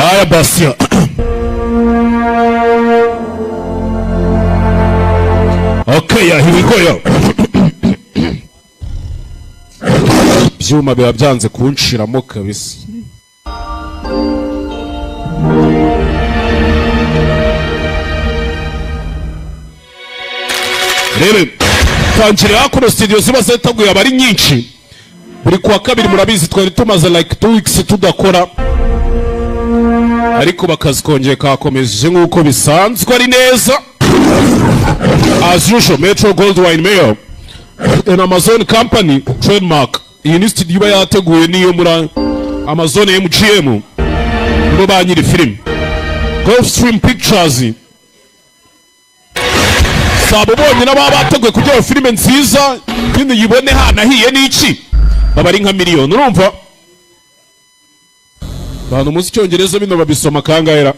Haya basi, okay, yeah, here we go, yo. Ibyuma biba byanze kunshiramo kabisa. Rero tangira hakuno, studio ziba ziteguye aba ari nyinshi buri kuwa kabiri. Murabizi, twari tumaze like 2 weeks tudakora, ariko bakazi kongeye kakomeje nk'uko bisanzwe, ari neza as usual. Metro Goldwyn Mayer an Amazon company trademark. Iyi ni studio iba yateguye, niyo muri Amazon MGM, nibo ba nyiri filime. Gulfstream Pictures, si abo bonyine baba bateguye kugira ngo filime nziza nyine uyibone hanahiye n'iki, baba ari nka miliyoni. Urumva abantu muzi Icyongereza, bino babisoma kangahe?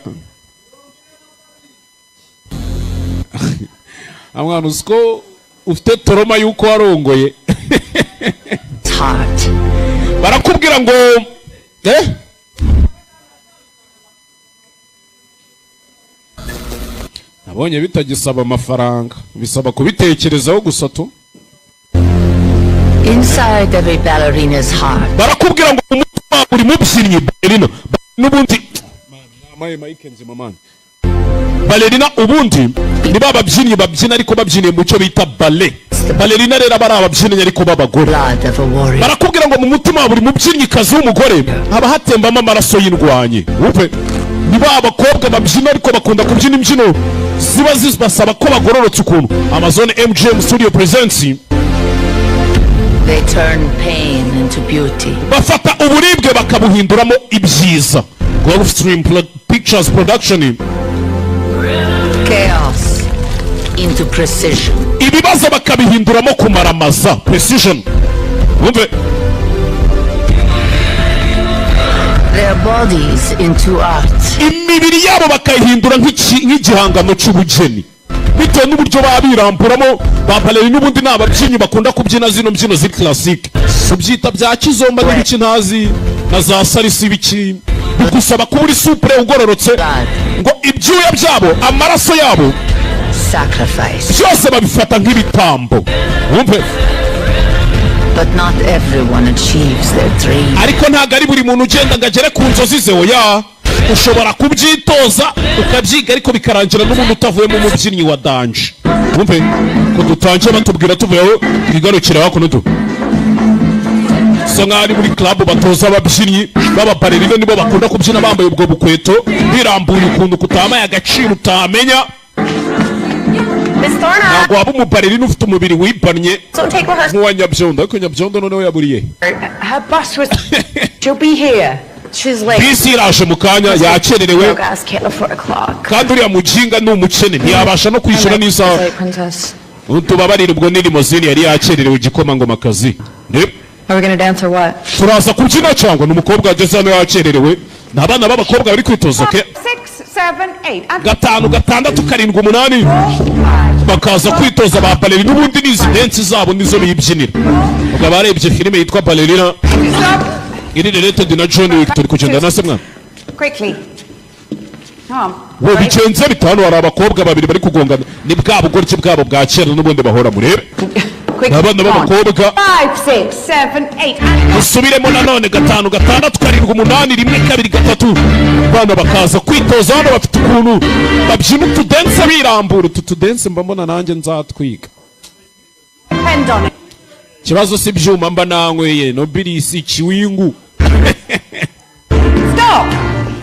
Mwana, uzi ko ufite trauma y'uko warongoye? Heart. Barakubwira ngo eh? Nabonye bitagisaba amafaranga, bisaba kubitekerezaho gusa tu. Inside every ballerina's heart Barakubwira ngo umutima wa buri mubyinnyi, ballerina n'ubundi, mamaye mike nzima man, ballerina ubundi ni ba babyinnyi babyina ariko babyiniye mu cyo bita ballet. Ballerina rero aba ari ababyinnyi ariko b'abagore. Blood of a warrior. Barakubwira ngo mu mutima wa buri mubyinnyikazi w'umugore haba hatembamo amaraso y'indwanyi. Wumve, ni ba bakobwa babyina ariko bakunda kubyina imbyino ziba zibasaba ko bagororotse ukuntu. Amazon MGM Studio presents. They turn pain into beauty. Bafata uburibwe bakabuhinduramo ibyiza. Gulfstream Pictures Production. Chaos into precision. Ibibazo bakabihinduramo kumaramaza, precision. Wumve. Their bodies into art. Imibiri yabo bakayihindura nk'igihangano cy'ubugeni, bitewe n'uburyo baba biramburamo. Ba ballerina n'ubundi ni ababyinnyi bakunda kubyina zino mbyino ziri classique, ubyita bya kizomba n'ibiki ntazi, na za salsa, ibiki bigusaba kuba uri souple, ugororotse. Ngo ibyuya byabo, amaraso yabo, Sacrifice. byose babifata nk'ibitambo. Wumve. But not everyone achieves their dream. Ariko ntabwo ari buri muntu ugenda ngo agere ku nzozi ze. Oya, ushobora kubyitoza, ukabyiga, ariko bikarangira n'ubundi utavuyemo umubyinnyi wa danger. Wumve ko dutangiye batubwira, tuvuyeho twigarukira hakuno tu bisa nkaho ari muri club batoza ababyinnyi b'ababallerina. Nibo bakunda kubyina bambaye ubwo bukweto, birambuye ukuntu kutamaye agaciro utamenya. Miss Thorna! Ntabwo waba umuballerina ufite umubiri wibannye Don't take rehearsal. nk'uwa Nyabyondo. Ariko Nyabyondo noneho yaburiye. Her bus was. She'll be here. She's late. Bisi iraje mu kanya, yakererewe. Gas can't afford o'clock. Kandi uriya muginga ni umukene, ntiyabasha no kwishyura n'isaha. Late, princess. Tubabarire, ubwo ni limousine yari yakererewe, igikomangomakazi. Are we gonna dance or what? Turaza kubyina cyangwa? Ni umukobwa wageze hano yakererewe, ni abana b'abakobwa bari kwitoza ke. 6, 7, 8. And 5, 6, 7, 8, bakaza kwitoza. Ba ballerina n'ubundi ni izi dance zabo, nizo bibyinira. Ubwo abarebye filime yitwa Ballerina stop. iri related na John Wick, turi kugenda na se mwana. Quickly. Come on. We, bigenze bitanu, hari abakobwa babiri bari kugongana. Ni bwa bugoryi bwabo bwa kera n'ubundi bahora. Murebe. Quickly. Abana Come on. b'abakobwa. 5, 6, 7, 8. And Usubiremo nanone: 5, 6, 7, 8, 1, 2, 3. Abana bakaza kwitoza hano, bafite ukuntu babyina utudance birambura. Utu tudance mba mbona nanjye nzatwiga. Depend on it. Ikibazo si ibyuma mba nanyweye, no birisi ikiwingu. Stop.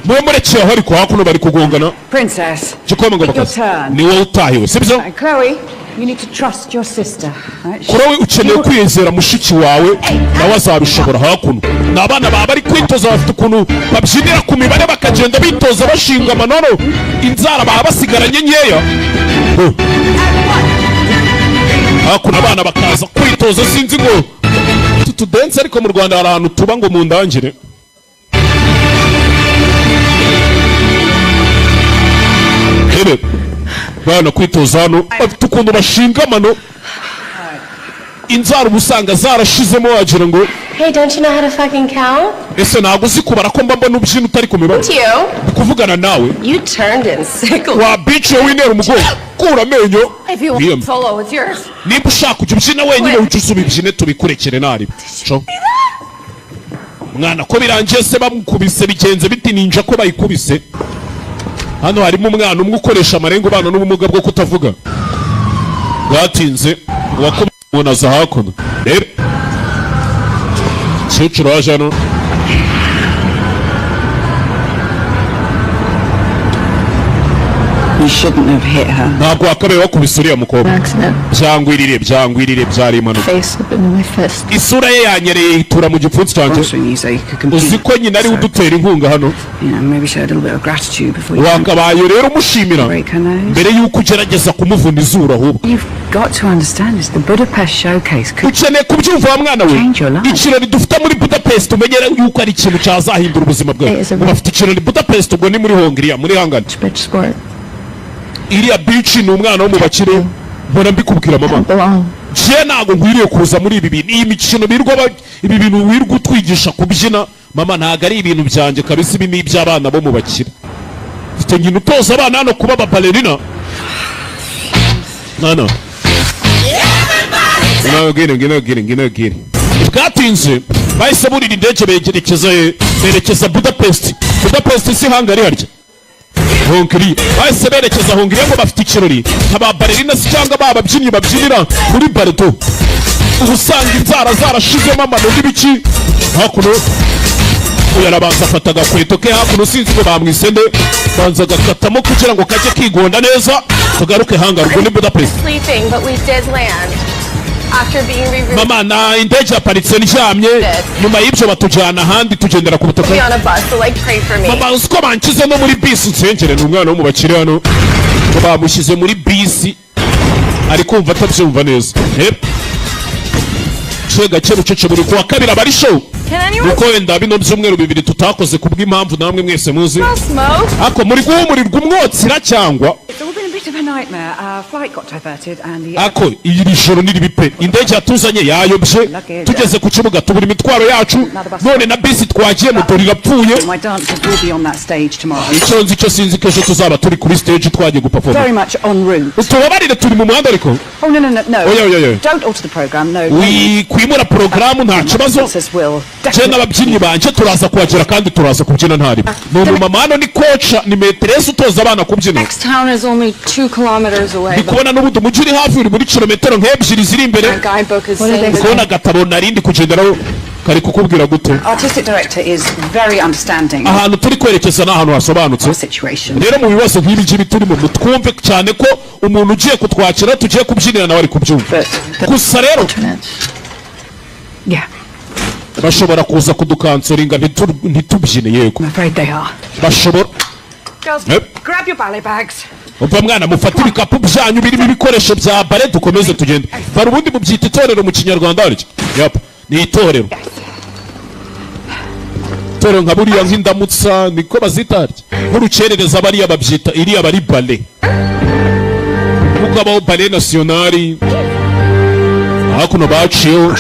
Mube murekeye aho. Ariko hakuno bari kugongana. Princess. Gikombe Your bakaza turn. ni wowe utahiwe, sibyo? And Chloe, you need to trust your sister. Right? Chloe, ukeneye kwizera mushiki wawe, nawe azabishobora. Hakuno ni abana baba bari kwitoza, bafite ukuntu babyinira ku mibare, bakagenda bitoza bashinga amanono, inzara baba basigaranye nkeya. Oh. Hakuno abana bakaza kwitoza. Sinzi ngo utu tudance, ariko mu Rwanda hari ahantu tuba ngo mundangire. Rebe bana kwitoza hano, bafite ukuntu bashinga amano, inzara uba usanga zarashizemo, wagira ngo Hey, don't you know how to fucking count? Ese ntabwo uzi kubara, ko mba mbona ubyina utari ku mibare? You. Ndi kuvugana nawe. You turned in sickle. Wa bitch we, wintera umugongo, kura amenyo. If you Mwiyame. want solo, it's yours. Niba ushaka kujya ubyina wenyine, ujye usuba ibyine, tubikurekere naribi. Co mwana, ko birangiye se bamukubise, bigenze biti? Ninja ko bayikubise. Hano harimo umwana umwe ukoresha amarenga, ubana n'ubumuga bwo kutavuga. Bwatinze uwakubise umuntu aza hakuno. Rero umukecuru waje hano. You shouldn't have hit her. Ntabwo wakabaye wakubise uriya mukobwa. Accident. Byangwirire, byangwirire, byari impanuka. Face slipped into my fist. Isura ye yanyereye itura mu gipfunsi cyanjye. Sponsoring you so you could compete. Uzi ko nyina ariwe udutera inkunga hano? Maybe show a little bit of gratitude before you Wakabaye rero umushimira break her nose. mbere y'uko ugerageza kumuvuna izuru ahubwo. You've got to understand this. The Budapest showcase could Ukeneye kubyumva, wa mwana we. change your life. Ikirori dufite muri Budapest, umenyere yuko ari ikintu cyazahindura ubuzima bwawe. Is a- Ubu bafite ikirori Budapest, ubwo ni muri Hongiriya, muri Hangari. Bitch sport. Iriya bitch ni umwana wo mu bakire, mpora mbikubwira, mama. Belong. Njye ntabwo nkwiriye kuza muri ibi bintu, iyi mikino birirwa ibi bintu wirirwa utwigisha kubyina, mama, ntabwo ari ibintu byanjye kabisa. Ibi ni iby'abana bo mu bakire. Mfite nyina utoza abana hano kuba ababalerina. Mwana, ngwino, ngwino, ngwino, ngwino, ngwino. Bwatinze bahise burira indege, begerekeza berekeza Budapest. Budapest si Hangari harya? Hongiriya. Bahise berekeza Hongiriya ngo bafite ikirori aba balerina se cyangwa ba babyinnyi babyinira muri ballet, uba usanga inzara zarashizemo amano n'ibiki. Hakuno uyu arabanza afata agakweto ke hakuno, sinzi ngo bamwisende, banza agakatamo kugira ngo kajye kigonda neza. Tugaruke hangari, ubwo ni Budapest. Sleeping, but we did land. After being rerouted Mama, na indege yaparitse ndyamye, nyuma y'ibyo batujyana ahandi, tugendera ku butaka. on a bus, so like pray for me. Mama, uzi ko banshyize no muri bisi? Nsengere. Ni umwana wo mu bakire hano, ngo bamushyize muri bisi, ari kumva atabyumva neza. Yep. Gake gake, bucece. Buri kuwa kabiri aba ari show. Can anyone Nuko wenda bino byumweru 2 tutakoze kubw'impamvu namwe mwese muzi. smoke? Ako muri guhumurirwa umwotsira cyangwa? It's all been a bit of a nightmare. Our flight got diverted and the Ako iri joro ni ribi pe. Indege yatuzanye yayobye, tugeze ku kibuga tubura imitwaro yacu, none na bisi twagiye moto irapfuye. My dancers will be on that stage tomorrow. Icyo nzi cyo, sinzi ko ejo tuzaba turi kuri stage twagiye guperforma. Very much en route. Tubabarire, turi mu muhanda ariko. Oh, no. Oh, yeah. Don't alter the program. No. Wikwimura porogaramu, nta kibazo. Dancers will Je n'ababyinnyi banje turaza kuhagera kandi turaza kubyina ntaribi. Ni umumama hano, ni coach, ni maîtresse utoza abana kubyina. Next town is only 2 kilometers away. Ndi kubona n'ubundi umujyi uri hafi, uri muri kilometero nk'ebyiri ziri imbere. Our guidebook is What are saying Ndi kubona agatabo narindi kugenderaho kari kukubwira gute? Artistic director is very understanding of Ahantu turi kwerekeza ni ahantu hasobanutse. the situation. Rero mu bibazo nk'ibi ngibi turimo, mutwumve cyane ko umuntu ugiye kutwakira, tugiye kubyinira, nawe ari kubyumva. Gusa rero Alternates. Yeah, bashobora kuza kudukansoringa ntitubyine, yego. I'm afraid they are. Bashobora. Girls, Yep. Grab your ballet bags. Umva mwana, mufate ibikapu byanyu birimo ibikoresho bya ballet, dukomeze tugende. Bari ubundi mubyita itorero mu Kinyarwanda harya? Yap, ni itorero, itorero nka buriya nk'indamutsa niko bazita harya, nk'urukerereza bariya babyita iriya bari ballet, kuko habaho Ballet National. Hakuno baciyeho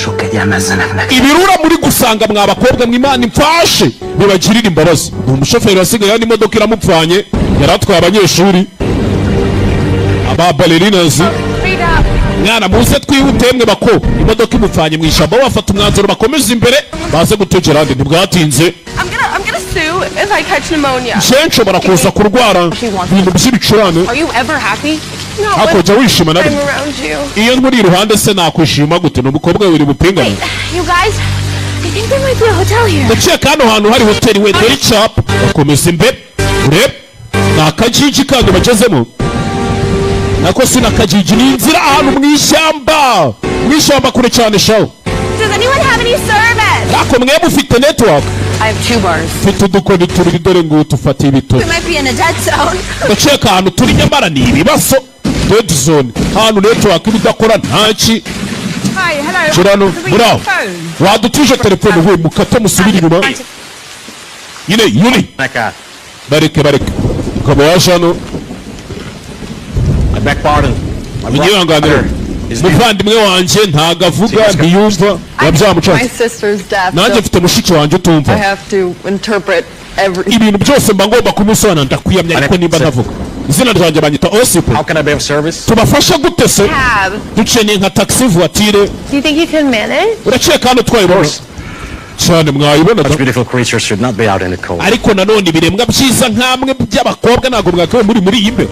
ibirura muri gusanga. Mwa bakobwa mwe, Imana imfashe bibagirire imbabazi. Ni umushoferi wasigaye hano, imodoka iramupfanye, yari atwaye abanyeshuri aba balerinas. Speed up. Mwana, muze twihute mwe bako. Imodoka imupfanye mu ishyamba, bafata umwanzuro bakomeze imbere baze gutegera ahandi. Ntibwatinze. I'm gonna sue if I catch pneumonia. Njye nshobora kuza kurwara ibintu by'ibicurane. Are you ever happy? No, Hakurya wishima na I'm rimwe? around you. Iyo nkuri iruhande se nakwishima gute? Ni umukobwa wiri bupingane. You guys, I think there might be a hotel here. Ndakeka hano hantu hari hoteli we. Dore icyapa, bakomeza imbere. Urebe ni akajiji kandi bagezemo, nako si n'akajiji, ni inzira ahantu mu ishyamba, mu ishyamba kure cyane shawo. Does anyone have any service? Ariko mwe mufite network? I have 2 bars. Mfite udukoni tubiri, dore ngo tufate ibitoki. We might be in a dead zone. Ndakeka ahantu turi nyamara ni ibibazo, dead zone, ahantu network iba idakora ntaki. Hi, hello. Kirano. Can we Muraho. phone? Wadutije telefone we? Mukate musubire inyuma nyine yuri. Bareke, bareke. Ukaba waje hano. I beg pardon. Munyihanganire. Umuvandimwe wanjye ntago avuga, ntiyumva, biba byamucanze. My sister's deaf, Nanjye so mfite mushiki wanjye utumva. I have to interpret every. Ibintu byose mba ngomba kumusobanura. Ndakwiyamya, ariko nimba ntavuga, izina ryanjye banyita Osipo. How can I be of service? Tubafasha gute se? Cab. Dukeneye nka taxi voiture. Do you think you can manage? Urakeka hano twayibona cyane? Mwayibona da. Such beautiful creatures should not be out in the cold. Ariko nanone ibiremwa byiza nk'amwe by'abakobwa ntabwo mwakabaye muri iyi mbeho.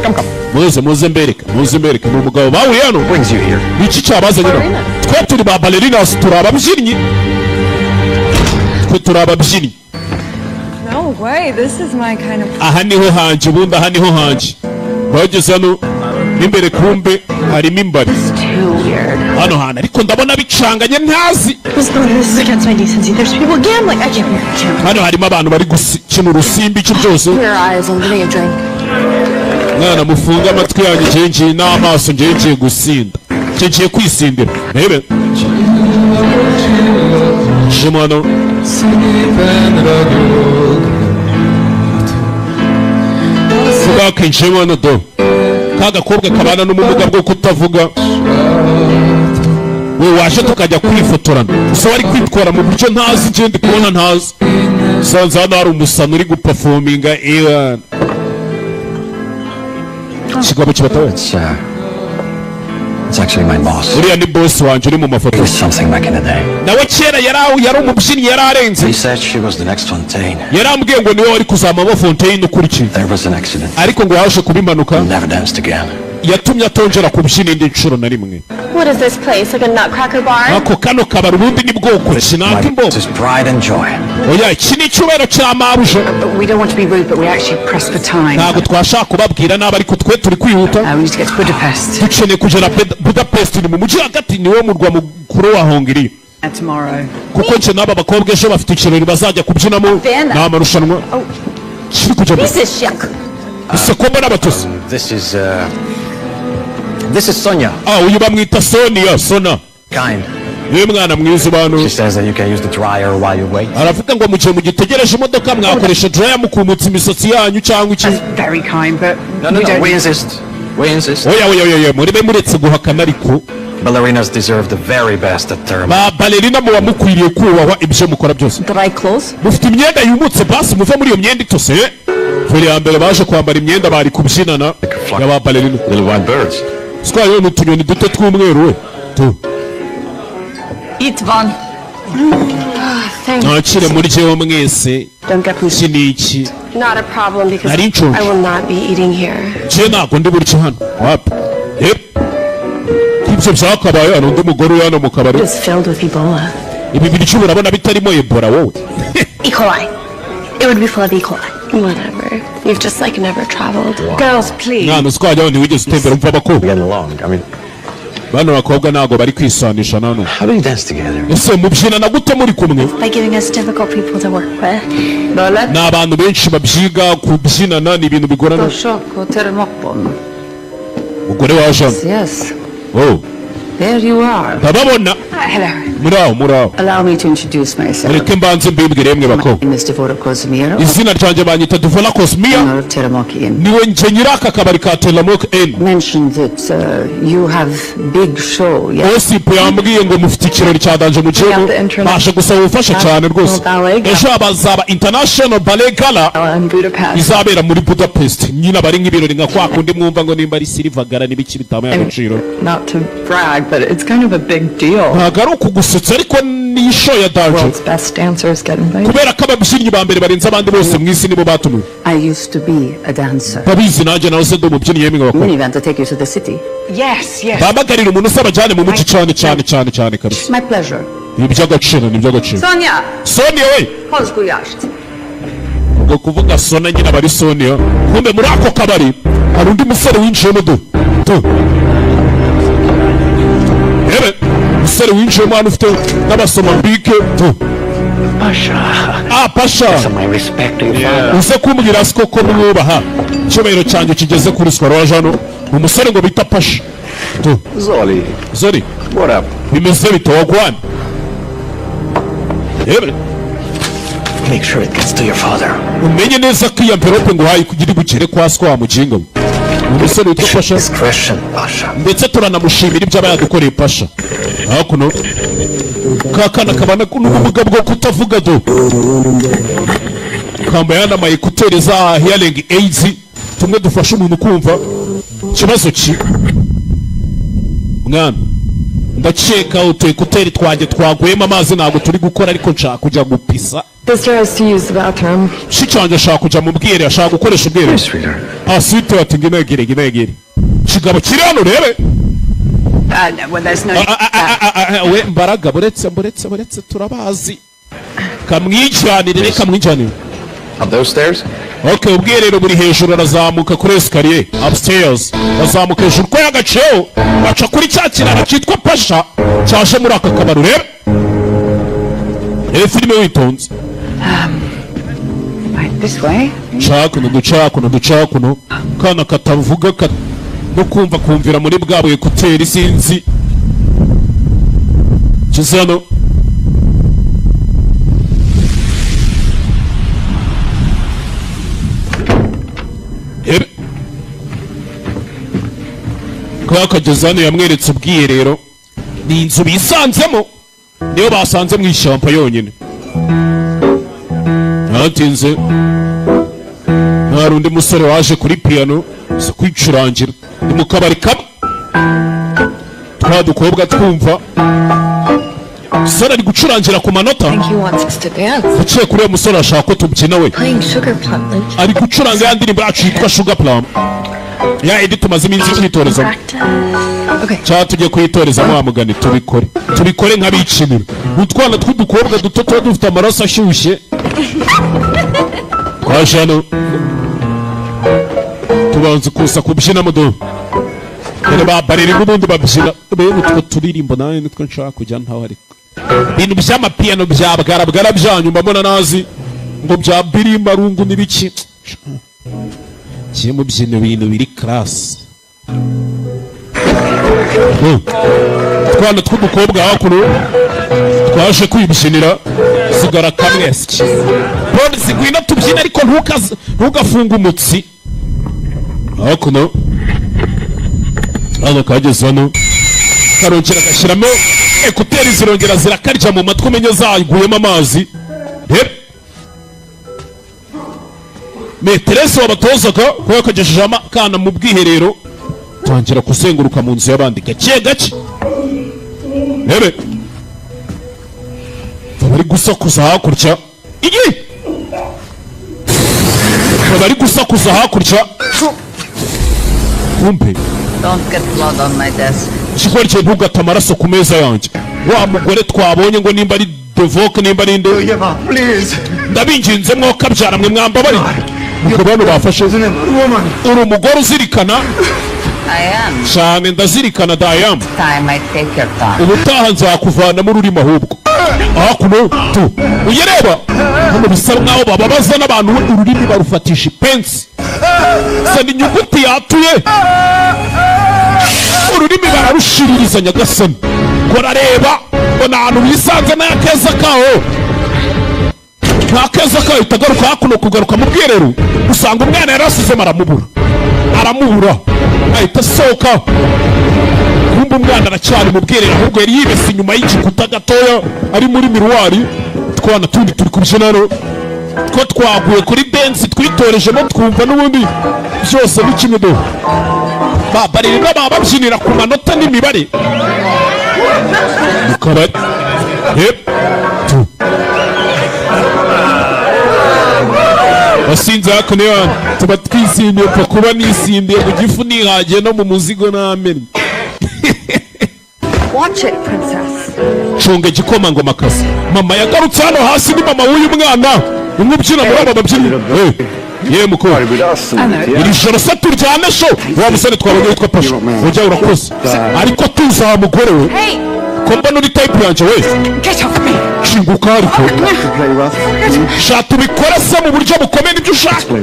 Come, come. Muze, muze mbereke, muze mbereke. Ni umugabo bahuye hano. Brings you here. Ni iki cyabazanye hano? Twe turi ba ballerinas, turi ababyinnyi, twe turi ababyinnyi. No way, this is my kind of. Aha niho hanjye ubundi, aha niho hanjye. Bageze hano n'imbere, kumbe harimo imbari. Too weird. Hano hantu ariko ndabona bicanganye, ntazi. This, this is against my decency. There's people gambling. I can't. I can't. Hano harimo abantu bari gukina urusimbi, iki byose. Your eyes. I'm getting a drink. Mwana, mufunge amatwi yanyu, ngiye ngiye n'amaso, ngiye ngiye gusinda, ngiye ngiye kwisindira. Rebe jemo hano vuga kinjemo hano do ka gakobwa kabana n'ubumuga bwo kutavuga. We waje tukajya kwifotorana gusa, wari kwitwara mu buryo ntazi, ngiye ndi kubona ntazi. Sanze hano hari umusano uri guperforminga, ewana ikigabo kibatawe. It's actually my boss. Uriya ni boss wanjye uri mu mafoto. He was something back in the day. Nawe kera yari umubyinnyi, yari arenze. He said she was the next Fontaine. Yarambwiye ngo niwe wari kuzamamo Fontaine ukurikiye. There was an accident. Ariko ngo yaje kuba impanuka. Never danced again. Yatumye atongera kubyina indi nshuro na rimwe. What is this place? Like a nutcracker bar? Ako kano kabari ubundi ni bwoko ki? My Naka imbogo. boss is pride and joy. Oya, iki ni icyubahiro cya mabuja. But we don't want to be rude, but we're actually pressed for time. Ntabwo twashaka kubabwira nabi, ariko twe turi kwihuta. We need to get to Budapest Dukeneye kugera Budapest, ni mu mujyi hagati, niwo murwa mukuru wa Hongiriya. Tomorrow. Kuko nje n'aba bakobwa ejo bafite ikirori bazajya kubyinamo, ni amarushanwa kiri kujya. This is chic. Ese ko mbona abatose? This is Sonia. Ah, uyu bamwita Sonia, Sona. Kind. Niwe mwana mwiza abantu. She says that you can use the dryer while you wait. Aravuga ngo mu gihe mugitegereje imodoka mwakoresha dryer mukumutsa imisatsi yanyu cyangwa iki. That's very kind, but No, no, we no. don't. We insist. We insist. Oya, oya, oya, oya, muribe muretse guhakana ariko. Ballerinas deserve the very best at Terma. Ba ballerina muba mukwiriye kubahwa, ibyo mukora byose. Dry clothes. Mufite imyenda yumutse, basi muve muri iyo myenda itose. Mbere ya mbere baje kwambara imyenda bari kubyinana y'aba ballerina. Little white birds. Twayo ni utunyoni duto tw'umweru we tu. Eat one. Thanks. Mwakire muryeho mwese. Don't get me. Iki ni iki? Not a problem because Nari nshonje. I will not be eating here. Njye ntabwo ndi buryo hano, wapi. Yep, ibyo byakabaye. Hano undi mugore uri hano mu kabari. It's filled with Ebola. Ibi biryo urabona bitarimo Ebola wowe? E. coli. It would be full of E. coli. Whatever. You've just like never traveled. Girls, please. Mwana, twajyaho ntiwigeze utembera, umva abakobwa. Get along. I mean, Bano bakobwa ntabwo bari kwisanisha nano. how do you dance together? Ese mubyinana gute muri kumwe? By giving us difficult people to work with. Ni abantu benshi babyiga kubyinana, ni ibintu bigorana. Umugore waje hano. Yes. Oh. There you are. Ndababona. Hello. Muri aho, muri aho. Allow me to introduce myself. Mureke mbanze mbibwire yemwe My bakobwa. name is Devora Kozmiro, Izina ryanjye banyita Duvora Cosmia. owner of Teremok Inn. Niwe nje nyiri aka kabari ka Telamok Inn. Mentioned that you have big show, yes? Osipo yambwiye ngo mufite ikirori cya danger mu gihugu, baje gusaba ubufasha cyane rwose. Ejo hazaba International Ballet Gala In Budapest. izabera muri Budapest. Nyine aba ari nk'ibirori nka kwa kundi mwumva ngo nimba ari Silver Gala n'ibiki bitamaye agaciro. Not to brag, but it's kind of a big deal. Ntabwo ari ukugusetsa, ariko ni show ya danger. World's best dancers get invited. Kubera ko ababyinnyi ba mbere barenze abandi bose mu isi nibo batumiwe. I used to be a dancer. Babizi, nanjye nawe se ndi umubyinnyi yemwe bakobwa. Minivan to take you to the city. Yes. Bahamagarira umuntu usaba ajyane mu mujyi cyane cyane cyane cyane kabisa. My pleasure. Ni iby'agaciro, ni iby'agaciro. Sonia! Sonia we. Pozgujasht. Ubwo kuvuga Sona nyine aba ari Sonia. Kumbe muri ako kabari hari undi musore winjiyemo du tu. Yewe, umusore winjiyemo hano ufite n'abasomambike tu. Pasha. Ah, Pasha. My respect to your father. Uze kumbwira siko ko mwubaha, icyubahiro cyanjye kigeze kuri sikoro. Waje hano ni umusore ngo bita Pasha tu. Zoli. Zori. What up? Bimeze bite, wagwan? Yewe. Make sure it gets to your father. Umenye neza ko iyi envelope nguhaye kugira igukere kwa siko wa muginga we. Umusore witwa Pasha. Discretion, Pasha. Ndetse turanamushimira ibyo aba yadukoreye, Pasha. Hakuno ka kana kabana n'ubumuga bwo kutavuga do, kambaye ama écouteurs za hearing aids, tumwe dufasha umuntu kumva. Ikibazo ki mwana, ndakeka utu écouteurs twanjye twaguyemo amazi, ntabwo turi gukora, ariko nshaka kujya gupisa. Sister has to use the bathroom. Mushiki wanjye ashaka kujya mu bwiherero, ashaka gukoresha ubwiherero. Sweetheart. Ah, sweetheart, ngino egere, ngino egere. Kigabo kiri hano, urebe. Well, there's no. Ah, ah, ah, ah, ah, we mbaraga, buretse, buretse, buretse, turabazi. Kamwijyanire, reka mwijyanire. Up those stairs? Okay, ubwiherero buri hejuru, arazamuka kuri escalier, upstairs, azamuka hejuru ko yagaciyeho, baca kuri cya kirara cyitwa Pasha cyaje muri aka kabari. Urebe, rebe filime witonze. Right, this way. Cakuno duca kuno, duca kuno. Kana katavuga no kumva, kumvira muri bwa bu écouteurs, sinzi kize hano. Ebe kuba kageze hano, yamweretse ubwiherero. Ni inzu bisanzemo, niyo basanze mu ishyamba yonyine. Ntatinze, hari undi musore waje kuri piyano si kwicurangira. Ni mu kabari kamwe, twa dukobwa twumva umusore ari gucurangira ku manota. I think he wants us to dance. Uciye kuri uwo musore, ashaka ko tubyina we. Playing Sugar Plum. Like, Ari gucuranga ya ndirimbo yacu yitwa Sugar Plum, ya indi tumaze iminsi twitorezamo. Practice. Okay. Cyangwa tujye kuyitorezamo, wa mugani tubikore, tubikore nk'abikinira. Utwana tw'udukobwa duto tuba dufite amaraso ashyushye. Twaje hano, tubanza kuza kubyina mudo dore ba bareri n'ubundi babyina bene utwo turirimbo. Nawe nitwo nshaka kujya ntaho, ariko ibintu by'amapiyano bya bwarabwara byanyu mbona nazi ngo bya birimbarungu n'ibiki. Kiye mubyina ibintu biri class. Utwana tw'udukobwa hakuno twaje kwibyinira, sigara kamwe. Polisi, ngwino tubyine, ariko ntugafunge umutsi. Hakuno hano kageze hano, karongera agashyiramo écouteurs, zirongera zirakarya mu matwi, umenye zaguyemo amazi. Reba maîtresse wabatozaga ko yakagejeje akana mu bwiherero, tangira kuzenguruka mu nzu y'abandi gake gake. Rebe bari gusakuza hakurya, igi bari gusakuza hakurya, kumbe. Don't get blood on my desk. Ikigoryi, ntugate amaraso ku meza yanjye. Wa mugore twabonye ngo nimba ari Devoke, nimba ari nde. Yeva, please. Ndabinginze, mwokabyara mwe, mwambabari. Ubwo bano bafashe. Woman. Uri umugore uzirikana. I am. Cyane, ndazirikana dayamu. Time I take your time. Ubutaha nzakuvanamo ururimi. Ahubwo hakuno tu uyareba hano, bisa nkaho bababaza n'abantu, ururimi barufatisha ipensi, zana inyuguti yatuye, ururimi bararushiririza. Nyagasani, ngo arareba mbona ahantu bisanze n'akeza kaho, nta keza kaho. Itagaruka hakuno, kugaruka mu bwiherero, usanga umwana yarasizemo, aramubura, aramubura, ahita asohoka. Kumbe umwana aracyari mu bwiherero, ahubwo yari yibese inyuma y'igikuta gatoya, ari muri miroir. Twana tundi turi kubyina hano, two twaguye kuri dance twitorejemo, twumva n'ubundi byose ni kimwe do. Babarira baba babyinira ku manota n'imibare mu kabari. Yep. Tu. Wasinze hakuno yawe, tuba twisindiye, pfa kuba nisindiye mu gifu, nihagiye no mu muzigo n'amenyo. Watch it, princess. Cunga igikomangomakazi. Mama yagarutse hano hasi, ni mama w'uyu mwana umwe ubyina muri aba babyinnyi. Ye mukobwa, iri joro se turyame sho? Wa musore twabonye witwa Pasha, ujya urakoze, ariko tuza wa mugore we. Hey! Ko mbona uri type yanjye we. Get off me! Shinguka, ariko sha tubikore se mu buryo bukomeye, nibyo ushaka?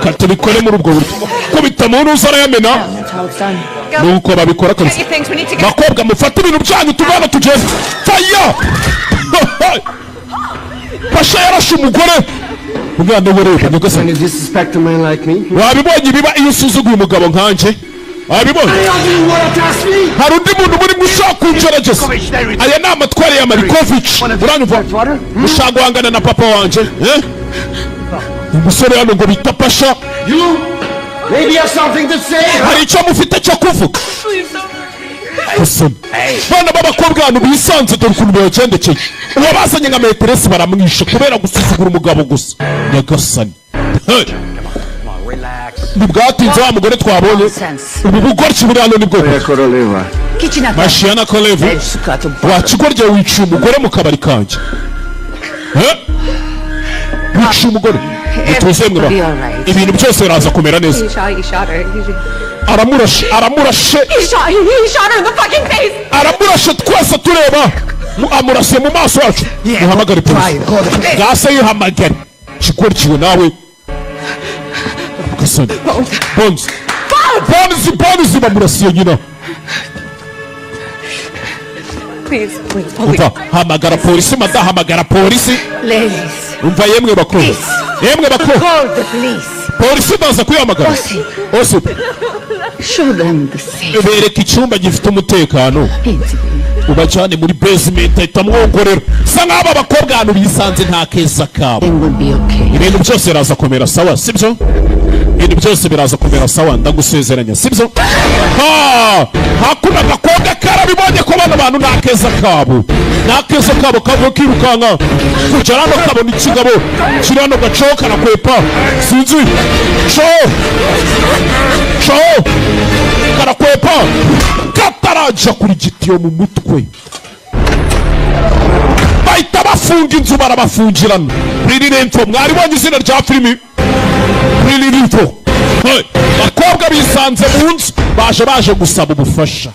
Ka tubikore muri ubwo buryo. Kubita mu ntuza, arayamena. That's how it's done. Nuko babikora Get kabisa. your things. We need to go. Bakobwa, mufate ibintu byanyu, tuve hano tugende. Faya! Pasha yarashe umugore. Umwana we, reba nyagasani. When you disrespect a man like me? Wabibonye ibiba iyo usuzuguye umugabo nkanjye? Wabibonye? Hari undi muntu muri ushaka kungerageza? Aya ni amatware ya Marikovic, uranyumva? Ushaka guhangana na papa wanjye, eh? Umusore hano ngo bita Pasha. You maybe have something to say? Hari icyo mufite cyo kuvuga? Gusoma bana b'abakobwa hano bisanze, dore ukuntu bibagendekeye. Uwabazanye nka maîtresse baramwishe kubera gusuzugura umugabo gusa. Nyagasani. Hey! Ntibwatinze, wa mugore twabonye. Nonsense. Ubu bugoryi buri hano nibwo. Koroleva. Mashiyana Kolevu, wa kigoryi, wiciye umugore mu kabari kanjye. Eh? Wiciye umugore. Mutuze mwe ba. Be alright. Ibintu byose biraza kumera neza. He shot, he shot her. Aramurashe, aramurashe. He shot her in the fucking face. Aramurashe twese tureba. Amurasiye mu maso yacu. Muhamagare polisi gase, yihamagare. Kigoryiwe nawe gasani. Bones, Bones, Bones, bamurasiye nyina. Please, please, please. Umva, hamagara polisi mada, hamagara polisi. Ladies, Umva yemwe bakuru, yemwe bakuru. call the police. Polisi baza kuyihamagara. Osip. Show them the safe. Bereka icyumba gifite umutekano, ubajyane muri basement. Ahita amwongorera sa nk'aba bakobwa ahantu bisanze nta keza kabo. Everything will be okay. Ibintu byose biraza kumera sawa, sibyo? Ibintu byose biraza kumera sawa, ndagusezeranya, sibyo? Ha hakuno agakobwa karabibonye ko bano bantu nta keza kabo, nta keza kabo. Kavuye kirukanka kugera hano kabona ikigabo kiri hano, gacaho karakwepa, sinzi co co karakwepa, katarajya kuri gitiyo mu mutwe bahita bafunga inzu, barabafungirana. Riririmfo, mwaribonye izina rya filimi Riririmfo. Hey, bakobwa bisanze mu nzu, baje gusaba ubufasha.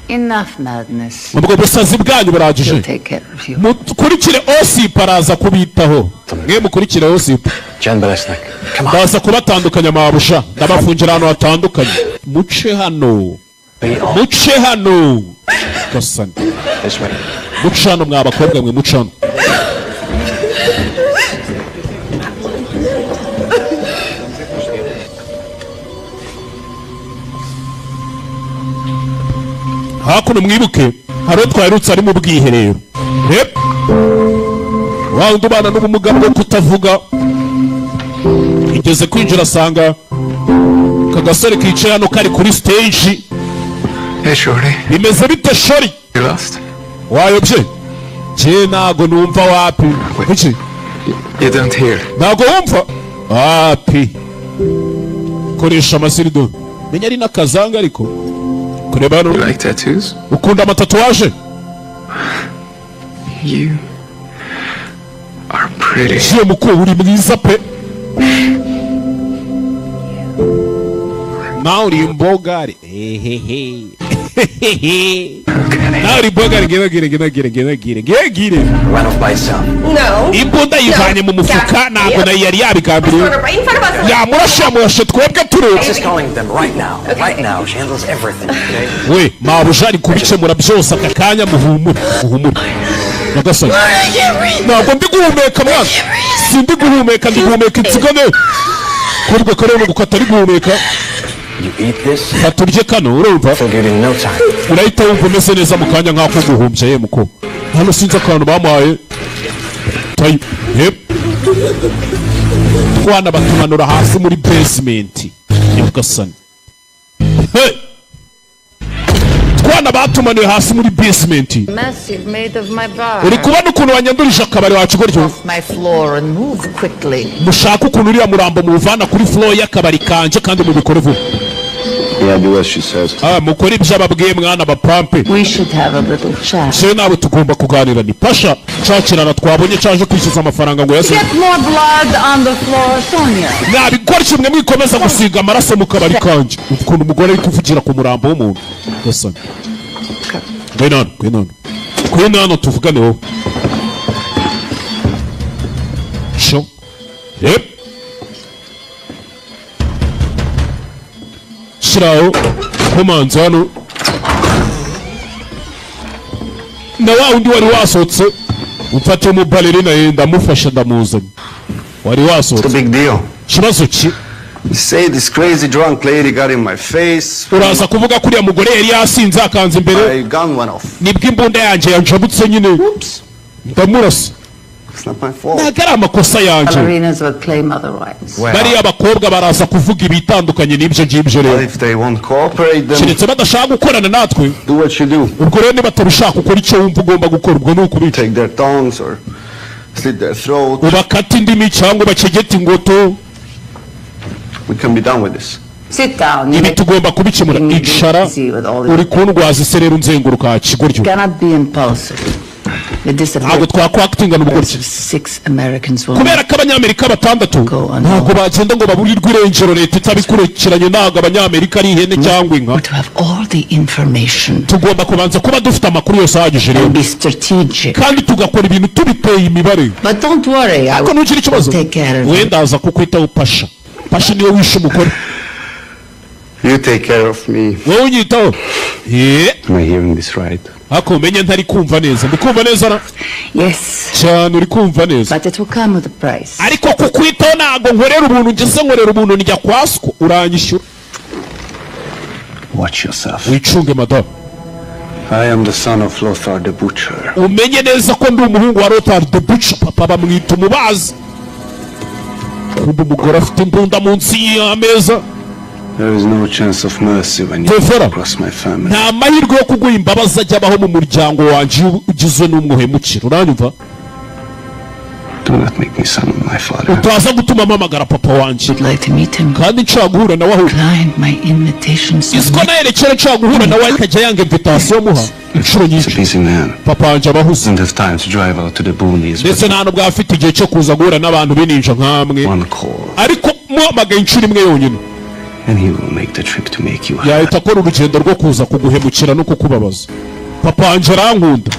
Enough madness. Ubwo busazi bwanyu burahagije. He'll take care of you. Mukurikire Osip, araza kubitaho. Mwe mukurikire Osip. Jan Belesnik. Come on. Ndaza kubatandukanya mabusha, ndabafungira ahantu hatandukanye. Muce hano, muce hano gasani. This way. Muce hano mwa bakobwa mwe, muce hano. Hakuno mwibuke hari uwo twaherutse ari mu bwiherero. Rep wa wundi ubana n'ubumuga bwo kutavuga, igeze kwinjira asanga aka gasore kicaye hano kari kuri stage. Hey, Shorty. Bimeze bite, shori? You lost? Wayobye? Jye ntago numva, wapi. Kuki? You don't hear. Ntago wumva, wapi. Koresha amasirido, menya ari n'akazanga ariko kureba hano. You like tattoos? Ukunda amatatouage? You are pretty. Jiye muko, uri mwiza pe. Nawe uri imbogare, ehehe, nawe uri imbogare. Ngena ngena ngena ngena ngena ngena ngena. Ran off by itself. No. Imbunda yivanye mu mufuka, ntabwo nayo yari yabigambiriye. Right in front of us. Yamurashe, yamurashe twebwe tureba. She's calling them right now. Right now. She handles everything, okay? We mabuja ari kubikemura byose aka kanya. Muhumure, muhumure. Nyagasani, ntabwo ndi guhumeka mwana, sindi guhumeka, ndi guhumeka insigane kubwo kareba gukata ari guhumeka. You eat this, Fata urye kano, urumva? feel good in no time. Urahita wumva umeze neza mu kanya nk'ako guhumbya. Ye muko, hano sinzi akantu bamuhaye tayi. Yep, twana batumanura hasi muri basement. Nyagasani. Hey! Twana batumanuye hasi muri basement. Mess you've made of my bar. Uri kubona ukuntu wanyandurije akabari wacu gutyo? Off my floor and move quickly. Mushake ukuntu uriya murambo muwuvana kuri floor y'akabari kanje, kandi mubikore vuba. Yeah, do as she says. Ah, mukore ibyo ababwiye mwana bapampe. We should have a little chat. Se nawe tugomba kuganira. Ni Pasha cakirana twabonye caje kwishyuza amafaranga ngo yase. Get more blood on the floor, Sonia. Mwabikora kimwe mwikomeza gusiga amaraso mu kabari kanje. Ukuntu umugore ari kuvugira ku murambo w'umuntu gasani. Ngwino hano, ngwino hano, ngwino hano tuvugane wowe. Sho yep, shiraho komanze hano na wa wundi wari wasohotse. Umfate umubalerina ye, ndamufasha, ndamuzanye. Wari wasohotse. What's the big deal? Kibazo ki? You say this crazy drunk lady got in my face. Uraza kuvuga ko uriya mugore yari yasinze akanza imbere. My gun went off. Nibwo imbunda yanjye yanjabutse nyine ndamurasa. It's not my fault. Ntabwo ari amakosa yanjye. Ballerinas will claim otherwise. Well, Bariya bakobwa baraza kuvuga ibitandukanye n'ibyo ngibyo rero. if they won't cooperate, then Keretse badashaka gukorana natwe. do what you do. Ubwo rero niba batabishaka, ukora icyo wumva ugomba gukora, ubwo ni ukubica. Take their tongues or slit their throat. Ubakate indimi cyangwa ubakegete ingoto. We can be done with this. Sit down. You Ibi tugomba kubikemura, icara. Uri kundwaza isereri, unzenguruka kigoryo. cannot be impulsive. The Ntabwo disappearance twakwakitingana ubugoryi. of six Americans will Kubera ko Abanyamerika batandatu ntabwo bagenda ngo baburirwe irengero leta itabikurikiranye. Ntabwo Abanyamerika ari ihene cyangwa inka. to have all the information Tugomba kubanza kuba dufite amakuru yose ahagije rero and be strategic. kandi tugakora ibintu tubiteye imibare. But don't worry, I Ariko ntugire ikibazo. will take care of it. Wenda aza kukwitaho. Pasha, Pasha niwe wishe umugore. You take care of me. Wowe unyitaho. Am I hearing this right? Ariko umenye ntari kumva neza, ndi kumva neza na? Yes, Cyane, uri kumva neza. but it will come with a price. Ariko kukwitaho ntabwo nkorera ubuntu, ngeze nkorera ubuntu njya kwa siko uranyishyura. Watch yourself. Wicunge, madamu. I am the son of Lothar the Butcher. Umenye neza ko ndi umuhungu wa Lothar the Butcher, papa bamwita umubazi. Kumva umugore afite imbunda munsi y'ameza. There is no chance of mercy when you Tevera. cross my family. Nta mahirwe yo kuguha imbabazi ajya abaho mu muryango wanjye iyo ugizwe n'umwuhemukira, uranyumva? Do not make me summon my father. Utaza gutuma mpamagara papa wanjye. Would like to meet him. Kandi nshaka guhura nawe ahubwo. Declined my invitations. Isiko nayerekera nshaka guhura nawe ariko ajya yanga invitation muha inshuro He's a nyinshi. busy man. Papa wanjye aba ahuze. Doesn't have time to drive out to the boonies. Ndetse But nta nubwo aba afite igihe cyo kuza guhura n'abantu b'ininja nkamwe. one call, Ariko muhamagaye inshuro imwe yonyine, and he will make the trip to make you happy. yahita akora urugendo rwo kuza kuguhemukira no kukubabaza. Papa wanjye arankunda.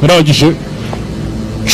Arangije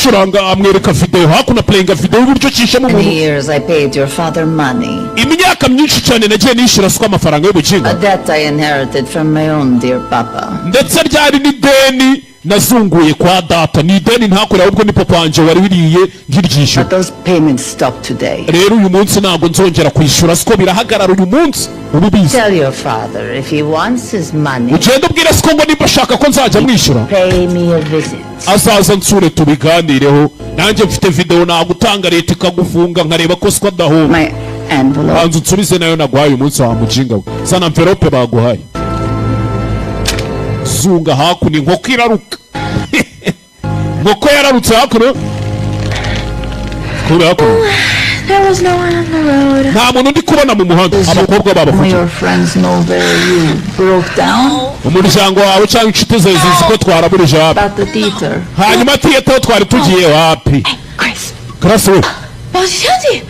curanga amwereka videwo hakuno, playinga videwo y'uburyo cyishemo Many umuntu. years I paid your father money. Imyaka myinshi cyane nagiye nishyura siko amafaranga y'ubukinga. A debt I inherited from my own dear papa. Ndetse ryari n'ideni nazunguye kwa data, ni ideni ntakorera, ahubwo ni papa wanjye wari wiriye nkiryishyura. But those payments stop today. Rero uyu munsi ntabwo nzongera kwishyura siko, birahagarara uyu munsi, ubu bizi. Tell your father if he wants his money, Ugenda ubwire siko ngo niba ashaka ko nzajya mwishyura, pay me a visit. azaza nsure tubiganireho. Nanjye mfite videwo nagutanga leta ikagufunga, nkareba ko siko adahomba. My envelope. Banza unsubize nayo naguhaye umunsi wa mujinga we. Zana envelope baguhaye. Zunga hakuno, inkoko iraruka, inkoko yararutse hakuno kuri hakuno. There was no one on the road. Nta muntu ndi kubona mu muhanda, abakobwa babafotoye. Your friends know where you broke down Umuryango wawe cyangwa inshuti zawe zizi ko twaraburije wapi? about the theater. Hanyuma theatre aho twari tugiye wapi? Grace. Grace we. Bossy Jonesy.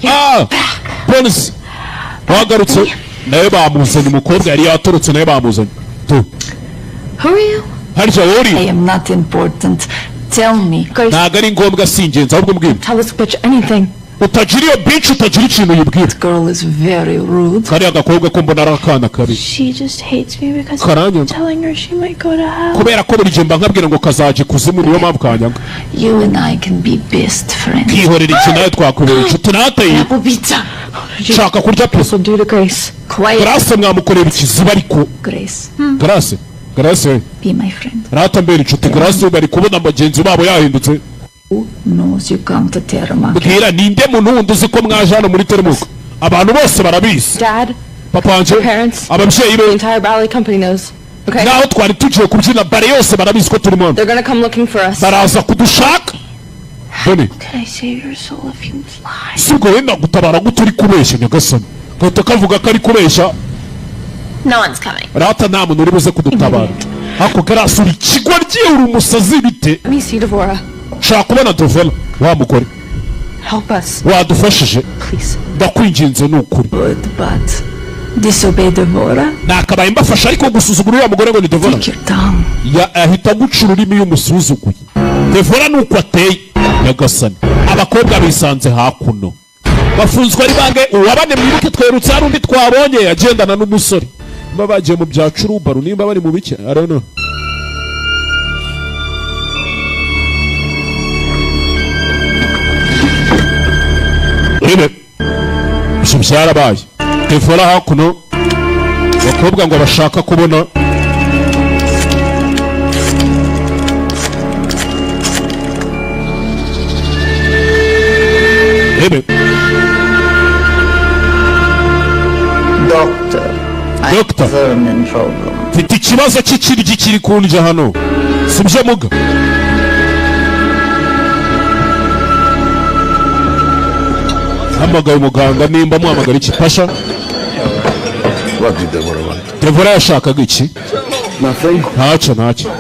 Ah, Bonus wagarutse. Nawe bamuzanye, umukobwa yari yatorotse nawe bamuzanye tu. Who are you? Harya wowe uri? I am not important. Tell me. Grace, Ntabwo ari ngombwa, si ingenzi, ahubwo mbwira. Tell this bitch anything. Utagira iyo bitch, utagira ikintu uyibwira. Girl is very rude. Kariya gakobwa ko mbona ari akana kabi. She just hates me because Karanyanga. I'm telling her she might go to hell. Kubera ko buri gihe mba nkabwira ngo kazajya ikuzimu, niyo mpamvu kanyanga. You and I can be best friends. Kihorera iki, nawe twakubera inshuti nateye. Apple pizza. Nshaka kurya pizza. Will do to Grace. Quiet. Grace mwamukorera ikiziba ariko. Grace, Grace, Grace. be my friend. Rata mbera inshuti Grace, bari kubona bagenzi babo yahindutse. Who knows you come to Terma? Bwira, ninde muntu wundi uzi ko mwaje hano muri Teremuka? Abantu bose barabizi. Dad, Papa wanje, parents, ababyeyi the be, entire ballet company knows. Okay? naho twari tugiye kubyina ballet yose barabizi ko turimo hano. They're gonna come looking for us. Baraza kudushaka dore. Could I save your soul if you lie? Si ubwo wenda gutabara gute uri kubeshya? Nyagasani, gahita kavuga ko ari kubeshya. No one's coming. Rata nta muntu uri buze kudutabara. Ako Grace, uri ikigoryi, uri umusazi bite? Let me see Devora. Nshaka kubona Devora wa mugore. Help us, Wadufashije? please. Ndakwinginze ni ukuri. Good, but disobey Devora? Nakabaye mbafasha, ariko gusuzugura uriya mugore ngo ni Devora. Take your tongue. Ahita aguca ururimi iyo umusuzuguye. Devora ni uko ateye. Nyagasani, abakobwa bisanze hakuno bafunzwe ari bange uwabane. Mwibuke twerutse hari undi twabonye agendana n'umusore, niba bagiye mu bya curubaru, nimba bari mu bike, I don't know. Byarabaye. Devora hakuno, abakobwa ngo bashaka kubona. Ebe. Doctor, I Doctor. have vermin problem. Mfite ikibazo cy'ikiryi kiri kundya hano, sibyo muga? Hamagaye umuganga nimba muhamagara iki, Pasha? What did Deborah want? Devora yashakaga iki? Nothing. Ntacyo, ntacyo.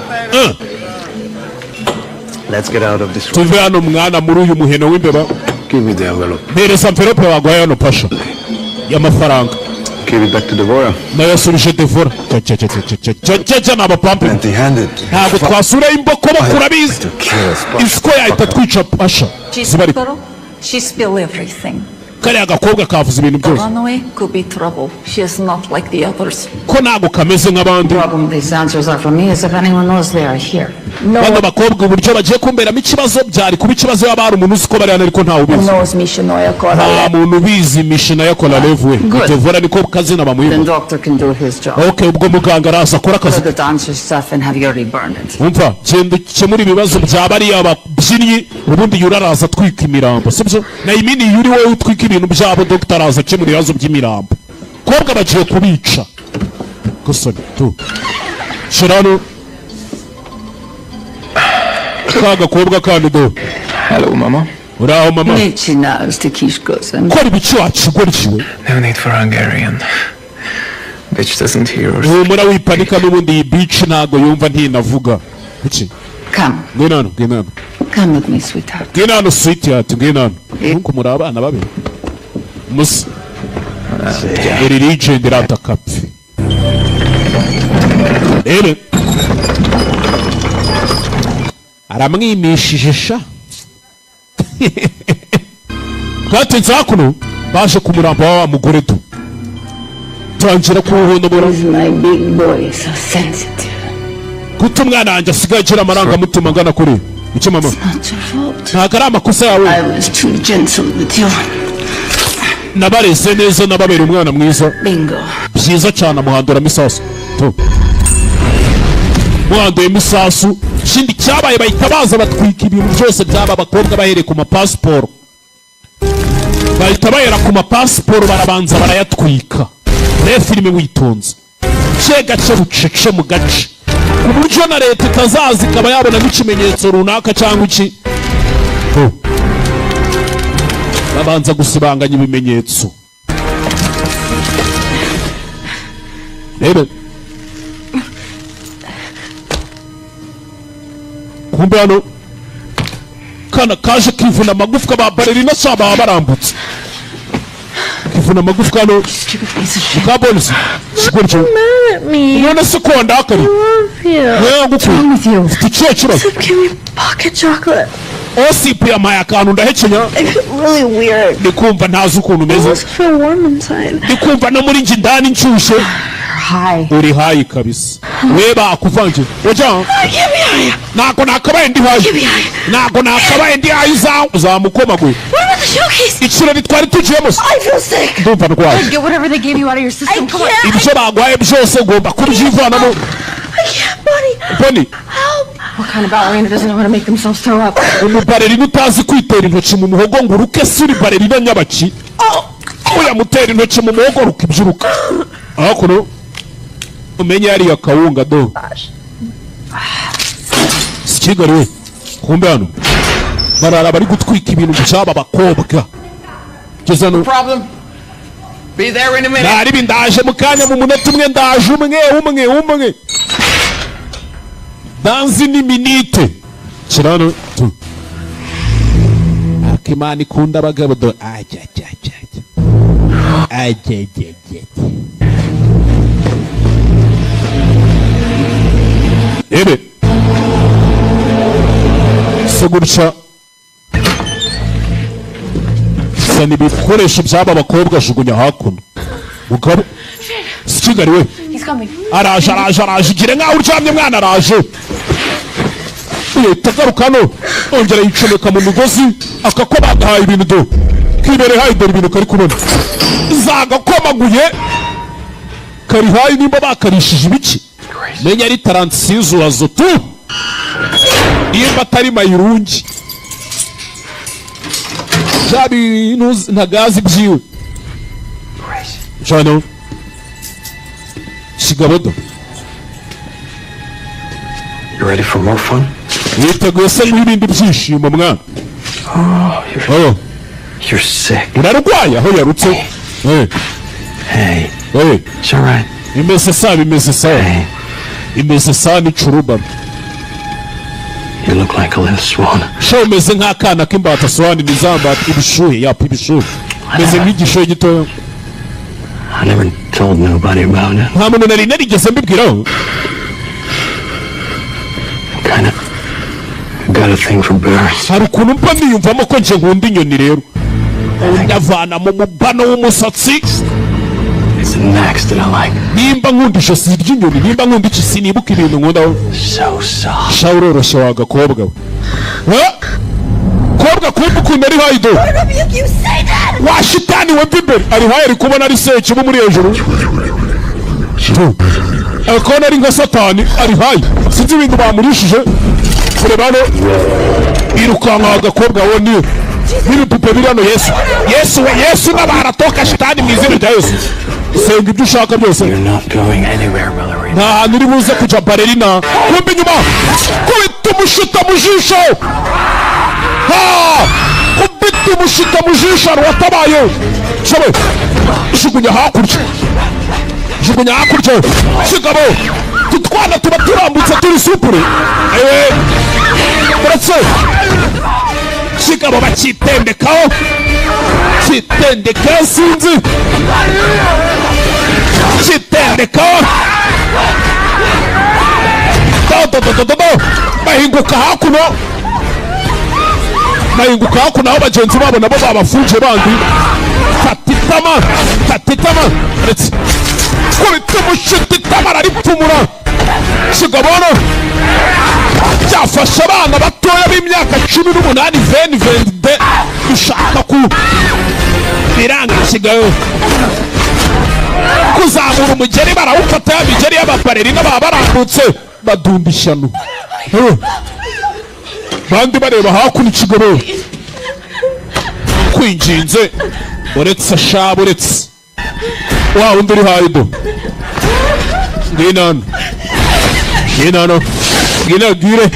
Let's get out of this room. Tuve hano mwana, muri uyu muheno w'imbeba. Give me the envelope. Mpereza envelope baguhaye hano, Pasha, y'amafaranga. Give it back to Deborah. Nayo yasubije Devora. Cya ni abapampe. Empty-handed. Ntabwo twasura imboko bakura bizi. To kill us. Isiko yahita twica, Pasha. Ziba ariko. She spill everything. Kariya gakobwa kavuze ibintu byose. Runaway could be trouble. She is not like the others. Ko ntabwo kameze nk'abandi. Problem these answers are for me is if anyone knows they are here. No Bano bakobwa uburyo bagiye kumberamo ikibazo, byari kuba ikibazo yaba hari umuntu uzi ko bari hano, ariko ntawe ubizi. Knows Mishinoya Nta Koralev. muntu ubizi Mishina ya Koralev we. Good. Devora niko kazina Then bamuha. doctor can do his job. OK, ubwo muganga araza akora akazi. Put the dancer stuff and have Yuri burn it. Umva, genda ukemura ibibazo bya bariya babyinnyi, ubundi Yuri araza atwika imirambo, sibyo? Na imini Yuri wowe utwika ibintu byabo, dogita araza akemura ibibazo by'imirambo. Kobwa bagiye kubica gusa tu shira hano ka gakobwa kandi do. Hello, Mama. Uraho mama. Nietzsche knows the Kishkosen. Kora ibiki wakigoryiwe? No need for Hungarian. Bitch doesn't hear or Humura, wipanika, n'ubundi iyi bitch ntago yumva, ntinavuga iki. Come, Ngwino hano, ngwino hano. Come with me, sweetheart. Ngwino hano, sweetheart, ngwino hano. Nkuko muri abana babi musa, iri legend irataka pfi rero aramwimishije sha. Bwatinze, hakuno baje ku murambo wa wa mugore tu tangira kuwuhondobora. Is my big boy so sensitive? Kuko umwana wanjye asigaye agira amarangamutima angana kuri icyo, mama? Not your fault. Ntabwo ari amakosa yawe. I was too gentle with you. Nabareze neza, nababera umwana mwiza. Bingo. Byiza cyane. Amuhanduramo isasu tu, muhanduyemo isasu. Ikindi cyabaye, bahita baza batwika ibintu byose by'aba bakobwa bahereye ku mapasiporo. Bahita bahera ku mapasiporo, barabanza barayatwika. Reba filime witonze, gace gace, bucece mu gace, ku buryo na leta itazaza ikaba yabona nk'ikimenyetso runaka cyangwa iki. Tu. Babanza gusibanganya ibimenyetso. Rero kumbe hano kana kaje kivuna amagufwa, ba ballerina sha baba barambutse, kivuna amagufwa hano. Stupid piece of shit. Muka bonus kigoryo. Mad at me. None se ko wandakariye? Love you. Wewe ngukunda. With you. Ufite ikihe kibazo? Give me pocket chocolate. Osipu yampaye akantu ndahekenya. I feel really weird. Ndi kumva ntazi ukuntu I umeze. also feel warm inside. Ndi kumva no muri njye indani nshyushye. Hi. Uri high kabisa, we bakuvangiye ujya. I can't be high. Ntabwo nakabaye ndi high. Ntabwo nakabaye ndi high. Uzamukomaguye. What about the showcase? Ikirori twari tugiyemo se? I feel sick. Ndumva ndwaye. Get whatever they gave you out of your system. I Come on. can't. Ibyo baguhaye byose ugomba kubyivanamo. I can't, buddy. Boni. Help. What kind of ballerina doesn't know how to make themselves throw up? Umuballerina utazi kwitera intoki mu muhogo ngo uruke se, uri ballerina nyabaki? Uyamutera intoki mu muhogo rukibyiruka hakuno, umenye yariya kawunga do si Kigali we. Kumbe hano barara bari gutwika ibintu by'aba bakobwa. Geze hano. Problem. Be there in a minute. Naribi, ndaje mu kanya, mu munota umwe ndaje, umwe umwe umwe danzi ni minite kirano tu. Ariko Imana ikunda abagabo do, ajya ajya ajya ajya ajya ajya ajya ajya. Ebe se gutya zana ibikoresho by'aba bakobwa, ajugunya hakuno. Mugabo si Kigali we. He's coming. Araje, araje, araje. Igire nkaho uryamye mwana, araje. Leta agaruka hano, ongera yicomeka mu migozi akako bagahaye ibintu do. Kibere high, dore ibintu kari kubona zagakomaguye, kari high. Nimba bakarishije ibiki, menya ari taransizuwazo tu, nimba atari mayirungi, bya bintu ntagazi byiwe jano kigabodo. You ready for more fun? Witeguye se n'ibindi byishimo, mwana? Oh, you're, Oh, you're sick. urarwaye aho yarutse. Eh, Hey, eh, it's all right. Bimeze sawa, bimeze sawa. Hey, Bimeze sawa n'icuruba. you look like a little swan. Sha, umeze nk'akana k'imbata, swan ni za mbata, ibishuhe yapa, ibishuhe, umeze nk'igishuhe gitoya. I never told nobody about it. Nta muntu nari narigeze mbibwiraho. Kinda got a thing for birds. Hari ukuntu mba niyumvamo ko nje nkunda inyoni. Rero undi avana mu mubano w'umusatsi. It's the necks that I like. Nimba nkunda ijosi ry'inyoni, nimba nkunda iki, sinibuka ibintu nkunda. So soft. Sha, uroroshye wa gakobwa we. Eh? Kobwa, kumva ukuntu ari high do. You say that! Wa shitani we, mva imbere! Ari high, ari kubona ari sekibi muri hejuru, ari kubona ari nka Satani. Ari high, sinzi ibintu bamurishije. Kureba hano, irukanka agakobwa we, ni n'ibipupe biri hano. Yesu, Yesu we, Yesu n'abaratoka shitani mu izina rya Yesu. Senga ibyo ushaka byose. You're not going anywhere, ballerina. Nta hantu uri buze kujya, ballerina. Kumva inyuma, kubita umushita mu jisho. Ha! Kubita umushita mu jisho, hari uwatabaye. Shabe, jugunya hakurya, jugunya hakurya. Kigabo, tutwana tuba turambutse, turi supure. Ewe, uretse kigabo bakitendekaho, kitendekaho, sinzi, kitendekaho. Do do do do do, bahinguka hakuno, bahinguka hakuno aho bagenzi babo nabo babafunje bandi. Fata itama, fata itama, uretse kubita umushiti, itama araripfumura. Kigabo byafashe abana batoya b'imyaka 18, 20, 22, bishaka ku biranga. Kigabo kuzamura umugeri, barawufata, ya migeri y'aba ballerina baba barambutse, badumba ishyano. Eh. Bandi bareba hakuno. Ikigabo kwinginze, uretse shaba, uretse wa wundi uri high do. Ngwino hano, ngwino hano, ngwino bwire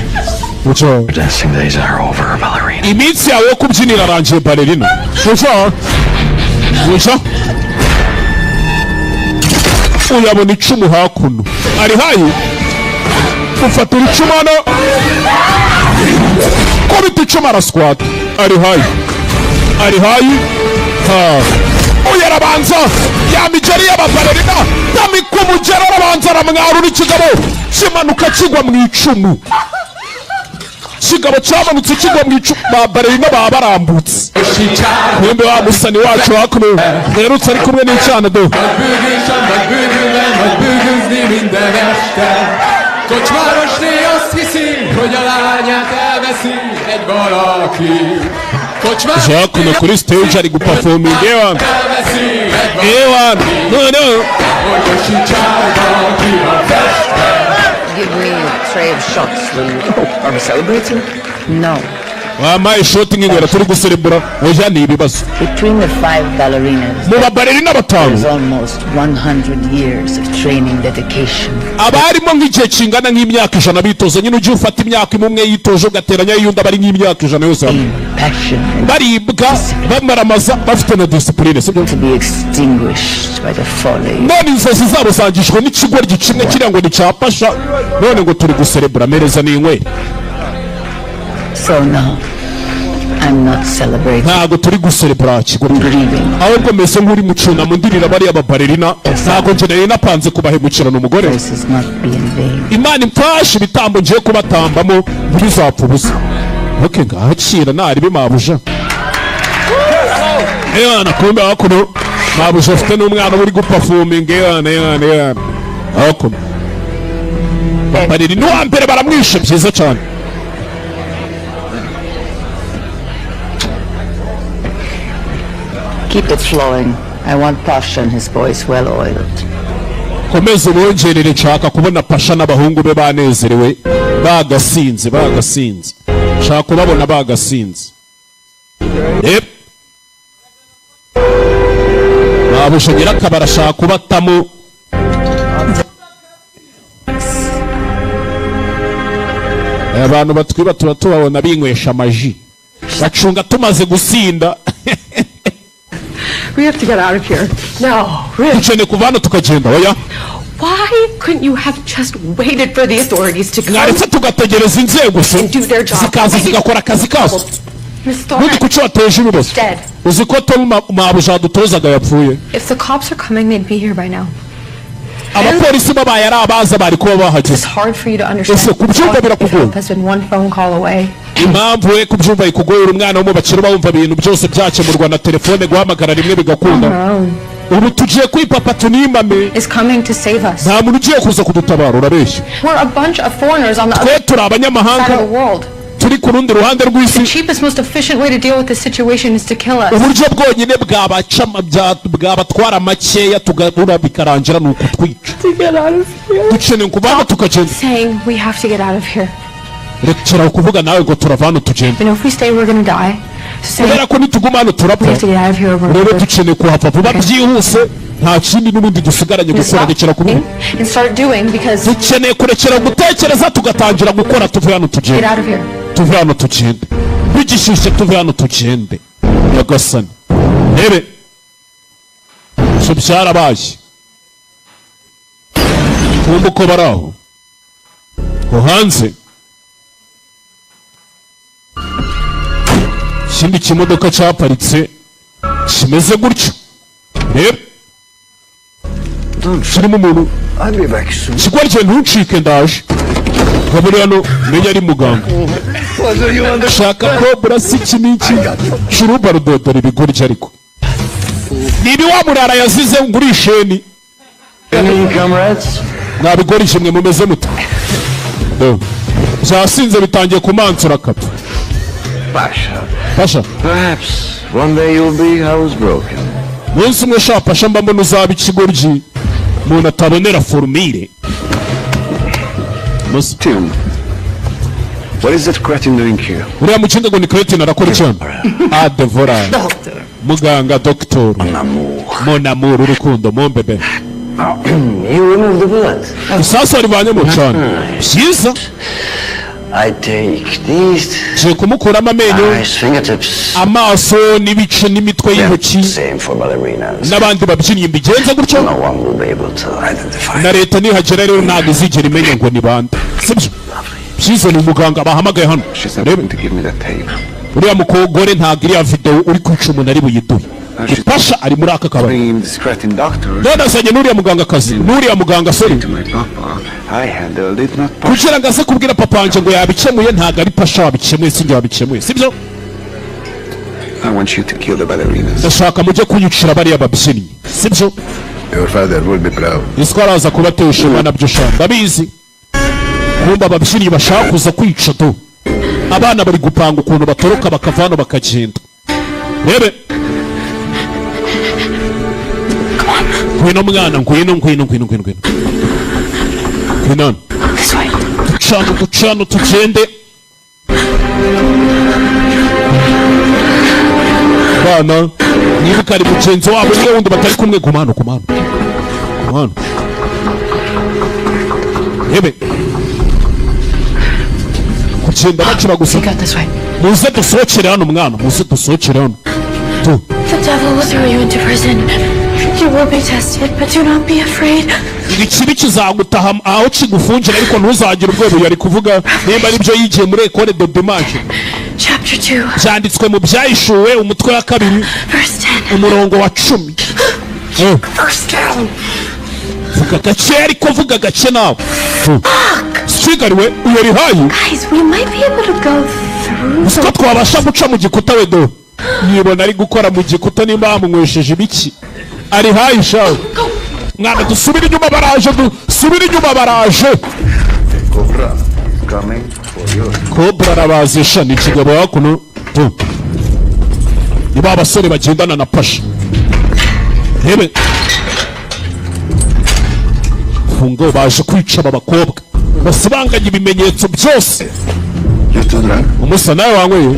Uca. Dancing days are over, ballerina. Iminsi yawe yo kubyinira arangiye, ballerina. Uca, uca. Uyabona icumu hakuno, ari high, ufatira icumu hano, kubita icumu, araswata. Ari high, ari high. Ha, uyu arabanza ya migeri y'aba ballerina, tamika umugeri, arabanza aramwarura. Ikigabo kimanuka kigwa mu icumu, kigabo cyamanutse kigwa mu icumu. Ba ballerina baba barambutse. Kumbe wa musani wacu hakuno yerutse ari kumwe n'icyana do. Bűnösen vagy bűnben, vagy bűnözni minden este. Kocsmárosné azt hiszi, hogy a lányát elveszi egy valaki. Kocsmáros Hakuno kuri stage ari guperforminga, ewana. elveszi egy valaki. Ewana, noneho Orvosi csárban ki van festve. Give me a tray of shots, will you? Are we celebrating? No. Wampaye shot nk'inywera, turi guserebura? Oya, ni ibibazo. Between the five ballerinas, Mu ba ballerina batanu, there's almost 100 years of training dedication. Abarimo nk'igihe kingana nk'imyaka 100 bitoza. Nyine ujye ufata imyaka imwe umwe yitoje, ugateranya y'undi, aba ari nk'imyaka 100 yose hamwe. Passion and Baribwa, bamaramaza, bafite na discipline, sibyo? to be extinguished by the folly. None inzozi zabo zangijwe n'ikigoryi kimwe kiriya ngo ni cyapasha. None ngo turi guserebura? Mereza n'inywere. So no, I'm not celebrating. Ntabwo turi guserebura, kigoryi. Grieving. Ahubwo meze nk'uri mu cyunamo, ndirira bariya ba ballerina. Ntabwo njye nari napanze kubahemukirana umugore. This is not be in vain. Imana imfashe, ibitambo ngiye kubatambamo ntibizapfa ubusa. Ok, ngahakira naribi mabuja. Ewana, kumbe hakuno mabuja afite n'umwana uri guperforminga. Ewana, ewana, ewana, hakuno babariri n'uwa mbere baramwishe, byiza cyane. Keep it flowing. I want Pasha and his boys well oiled. Komeza ubongerere, nshaka kubona Pasha n'abahungu be banezerewe, bagasinze, bagasinze. Nshaka kubabona bagasinze. Yep. Babusha nyirakabara ashaka kubatamo. Aya bantu batwiba tuba tubabona binywesha amaji, bacunga tumaze gusinda. We have to get out of here. No, really. Dukeneye kuva hano tukagenda. Oya. Why couldn't you have just waited for the authorities to come? Mwaretse tugategereza inzego se zikaza zigakora akazi kazo? Miss Ubundi Thorne, kuki wateje ibibazo? Dead. Uzi ko Tom mabuja yadutozaga yapfuye? If the cops are coming, they'd be here by now. Abapolisi babaye ari abaza bari kuba bahageze. It's hard for you to understand. Ese kubyumva birakugoye? Help has been one phone call away. Impamvu we kubyumva ikugoye, umwana wo mu bakire uba wumva ibintu byose byakemurwa na telefone, guhamagara rimwe bigakunda. On our own. Ubu tugiye kwipapa tunimame. Is coming to save us. Nta muntu ugiye kuza kudutabara, urabeshya. We're a bunch of foreigners on the Twe other turi abanyamahanga side of the world. turi ku rundi ruhande rw'isi. The cheapest, most efficient way to deal with this situation is to kill us. Uburyo bwonyine bwabaca bwabatwara makeya tugabura bikarangira ni ukutwica. To get out of here. Dukeneye kuva hano tukagenda. Saying we have to get out of here. Rekera kuvuga nawe ngo turava hano tugenda. We know if we stay, we're gonna die. So Kubera ko nituguma hano turapfa. we have to get out of here. We're Rero dukeneye kuhava vuba byihuse, nta kindi n'ubundi dusigaranye gukora. stop Rekera kuvuga thinking and start doing because dukeneye kurekera gutekereza tugatangira gukora, tuve hano get tugende. out of here. Tuve hano tugende bigishyushye, tuve hano tugende. Nyagasani, rebe ibyo byarabaye. Kumva uko bari aho aho hanze, ikindi kimodoka cyaparitse kimeze gutyo, rebe kirimo umuntu. I'll be back soon. Kigoryi, ntuncike, ndaje. Nkaburi hano menya ari muganga shaka kobura si iki n'iki curuba rudodora ibigoryi, ariko niba wa murara yazize ngo urisheni. Comrades. Mwabigoryi mwe, mumeze mute? Do. Byasinze bitangiye kumansura akapfa. Pasha. Pasha. Perhaps one day you'll be housebroken. Umunsi umwe sha Pasha, mba mbona uzaba ikigoryi umuntu atabonera formule. Tim. What is that cretin doing here? Uriya mukinga ngo ni cretin arakora iki hano? Ah, devora muganga, doctor, mon amour, urukundo, mon bébé. You remove the bullet. Isasu warivanyemo cyane, byiza. I take these Ngiye kumukuramo amenyo, eyes, fingertips. amaso n'ibice n'imitwe y'intoki. Same for ballerinas. N'abandi babyinnyi mbigenza gutyo. No one will be able to identify. Na leta nihagera rero ntabwo izigera imenya ngo ni bande, sibyo? Byiza, ni umuganga bahamagaye hano. She's not going to give me that tape. Uriya mukogore ntabwo iriya videwo uri kwica umuntu ari buyiduhe. Pasha ari muri aka kabari. Bring this cretin doctor None azanye n'uriya mugangakazi, n'uriya muganga, sorry. to my papa. I handled it, not Pasha. Kugira ngo aze kubwira papa wanjye ngo yabikemuye. Ntabwo ari Pasha wabikemuye, sinjye wabikemuye, sibyo? I want you to kill the ballerinas. Ndashaka mujye kunyicira bariya babyinnyi, sibyo? Your father will be proud. Isi araza kubatesha ishema nabyo sha, ndabizi. Kumva ababyinnyi bashaka kuza kwica do, abana bari gupanga ukuntu batoroka bakava hano bakagenda. Rebe, ngwino mwana, ngwino, ngwino, ngwino, ngwino, ngwino, ngwino hano. This way. Ducano, ducano, tugende bana. Nibuka ari mugenzi wabo umwe wundi batari kumwe. Guma hano, guma hano, guma hano. Rebe kugenda bacura gusa. Go this way. Muze dusohokere hano mwana, muze dusohokere hano tu. The devil will throw you into prison. You will be tested, but do not be afraid. Ngo ikibi kizagutaha aho kigufungira, ariko ntuzagire ubwoba. Yari kuvuga nimba aribyo yigiye muri école de dimanche. Chapter 2, Byanditswe mu Byahishuwe, umutwe wa kabiri, verse 10. umurongo wa 10. Verse 10. Vuga gake ariko, vuga gake nawe. Sigariwe uyo rihayi. Guys, we might be able to go through Uzi ko twabasha guca mu gikuta we? Do, yibona ari gukora mu gikuta, nimba bamunywesheje ibiki, ari hayi shawe. Mwana, dusubire inyuma baraje, dusubire inyuma baraje. Cobra is coming for you. Cobra arabazisha, ni ikigabo hakuno tu, ni ba basore bagendana na Pasha. Rebe fungo, baje kwica aba bakobwa basibanganya ibimenyetso byose. You too drunk? Umusa, nawe wanyweye?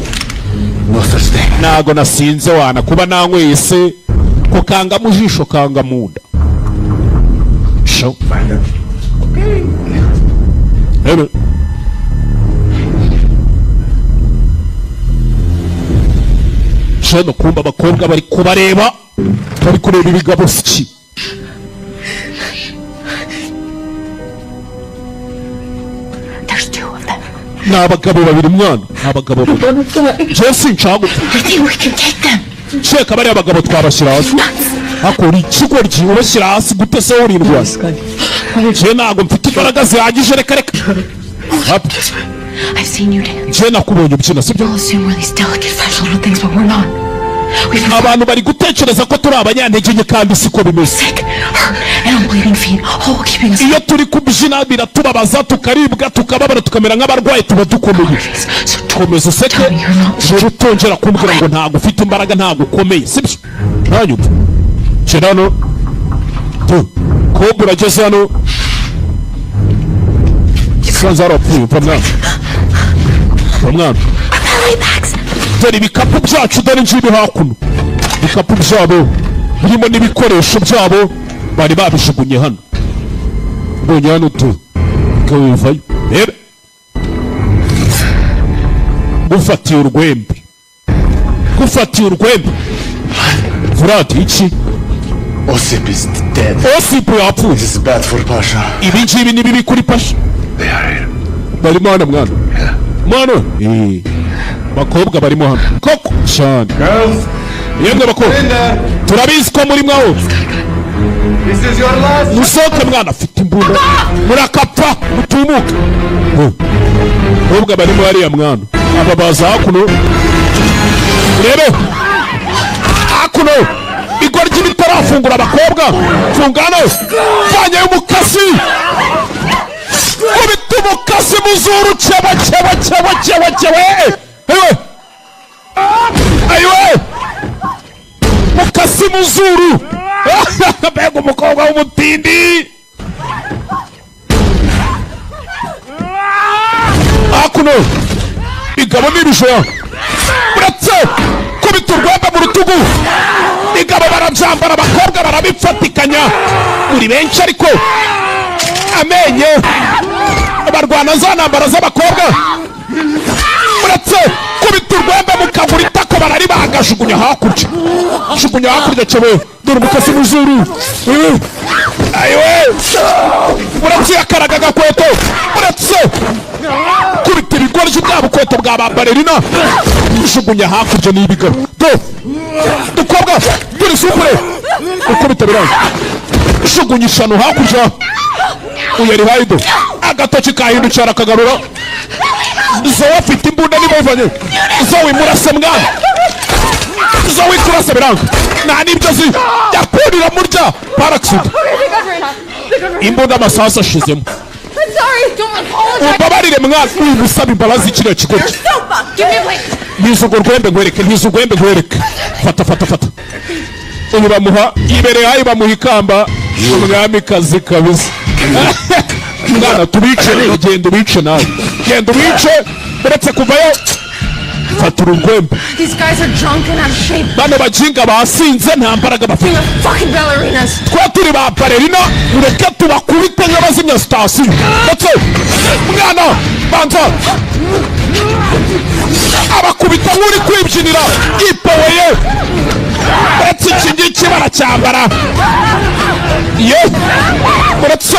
No such thing. Ntago nasinze wana. Kuba nanyweye se ko kanga mu jisho, kanga mu nda. Sho. Find Rebe shano, kumva abakobwa bari kubareba, bari kureba ibigabo siki. There's two of them. Ni abagabo babiri mwana, ni abagabo babiri. Njyewe sinshaka gupfa. I think we can take them. Sheka, bariya bagabo twabashyira hasi. Hakora ikigoryi, ubashyira hasi gute se? Urindwa, njyewe ntabwo mfite imbaraga zihagije, reka reka. Hapi. I've seen you dance. Njyewe nakubonye ubyina, sibyo? We'll assume we're these delicate, fragile little things, but we're not. We've Abantu bari gutekereza ko turi abanyantege nke, kandi siko bimeze. sick, hurt, and on bleeding feet, all keeping us Iyo turi kubyina biratubabaza, tukaribwa, tukababara, tukamera nk'abarwayi, tuba dukomeye. So Komeza useke. Rero utongera kumbwira ngo ntabwo ufite imbaraga, ntabwo ukomeye, sibyo? Ntanyumva. Shyira hano tu kobwa, urageze hano sanze harapfuye. Mva mwana, mva mwana. Ballet bags. Dore ibikapu byacu, dore ngibi hakuno, ibikapu byabo birimo n'ibikoresho byabo bari babijugunye hano. Ubonye hano tu ukabivayo. Rebe, gufatiye urwembe, gufatiye urwembe. Vlad, iki? Osip is dead. Osipu yapfuye. This is bad for Pasha. Ibi ngibi ni bibi kuri Pasha. They are here. Barimo hano mwana, mwana. Eh, bakobwa barimo hano koko cyane. Girls, Yemwe bakobwa, in there. turabizi ko muri mwaho. This is your last. Musohoke mwana, afite imbunda, murakapfa mutumuke. Bakobwa barimo hariya mwana, aba baza hakuno. Urebe hakuno, igoryi bitarafungura. Abakobwa, funga hano, vanyeyo umukasi, kubita umukasi mu zuru, keba keba keba keba keba. Ewe ayiwe, mukasi mu zuru. Mbega umukobwa w'umutindi! Hakuno igabo n'ibijora, uretse kubita urwembe mu rutugu, igabo barabyambara, abakobwa barabifatikanya muri benshi, ariko amenyo barwana za ntambara z'abakobwa. Uretse kubita urwembe mu kaguru, itako bararibaga, jugunya hakurya, jugunya hakurya. Cebe, dore umukasi mu zuru. Ayiwe, uretse yakaraga agakweto, uretse kubita ibigoryi bwa bukweto bwa ba ballerina, jugunya hakurya n'ibigabo. Do dukobwa turi supure, ukubita biranga, jugunya ishano hakurya. Uyu ari hayido, agatoki kahindukira arakagarura. Zoe afite imbunda, nimuvanye Zoe, murase mwana. Zoe kurasa biranga, nta n'ibyo azi, yakurira murya parakisida. Imbunda amasasu ashizemo. I'm sorry. Don't apologize. Umbabarire mwana. Uyu usaba imbabazi kiriya kigoryi. So fucked. Give me a plate. Ntiza urwo rwembe nkwereke, ntiza urwembe nkwereke. Fata, fata, fata. Uyu bamuha ibereye hayi, bamuha ikamba, umwamikazi kabisa. Mwana, tubice, genda ubice nawe, genda ubice. Uretse kuvayo, fata uru rwembe. These guys are drunk and out of shape. Bano bajinga basinze, nta mbaraga bafite. Being fucking ballerinas. Twe turi ba ballerina, ureke tubakubite nk'abazimya sitasiyo. Ndetse mwana, banza abakubita nk'uri kwibyinira yipoweye. Uretse iki ngiki baracyambara ye, uretse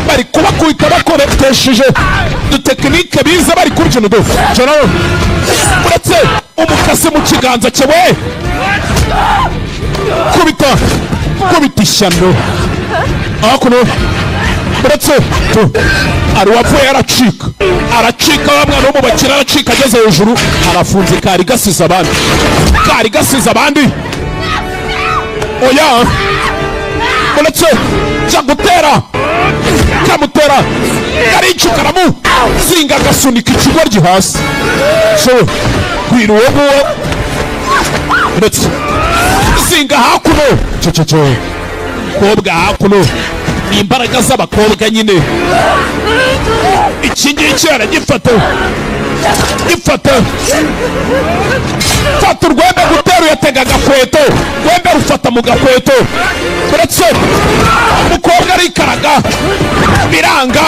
bari kubakubita bakoresheje udutekinike bize bari kubyina do joro. Uretse umukasi mu kiganza cye we, kubita, kubita ishyano hakuno. Uretse tu hari uwapfuye, aracika, aracika. Wa mwana wo mu bakire aracika, ageze hejuru arafunze. Kari gasize abandi, kari gasize abandi. Oya, uretse jya gutera, kamutera karica, karamu zinga, agasunika ikigoryi hasi. So gwira uwo nguwo. Uretse Zinga hakuno, cecece, kobwa hakuno, ni imbaraga z'abakobwa nyine. Iki ngiki aragifata, gifata, fata urwembe, gutera uyatega agakweto, rwembe rufata mu gakweto. Uretse umukobwa arikaraga, biranga,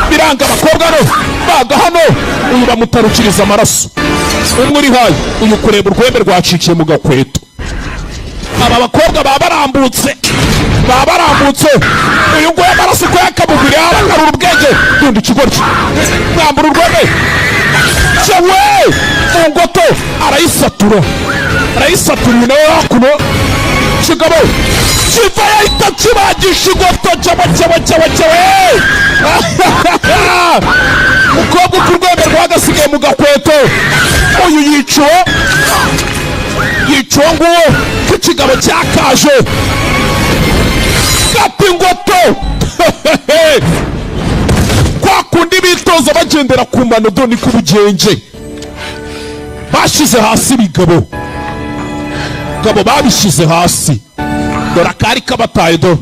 biranga. Abakobwa no baga hano, uyu bamutarukiriza amaraso. Umwe uri high, uyu kureba urwembe rwacikiye mu gakweto. Aba bakobwa baba barambutse, baba barambutse. Uyu nguyu amaraso uko yakamubiri aragarura ubwenge. Dunda ikigoryi, mwambura urwembe cyewe mu ngoto, arayisatura, arayisatura. Uyu nawe hakuno, kigabo kiva yahita kibagisha ingoto, cyewe cyewe cyewe cyewe. Umukobwa uko urwembe rwagasigaye mu gakweto, uyu yicuwe, yica uwo nguwo k'ikigabo cyakaje gata ingoto kwa kundi bitoza bagendera ku mano. Ni ku bugenge bashyize hasi ibigabo, gabo babishyize hasi. Dore akari kabataye do.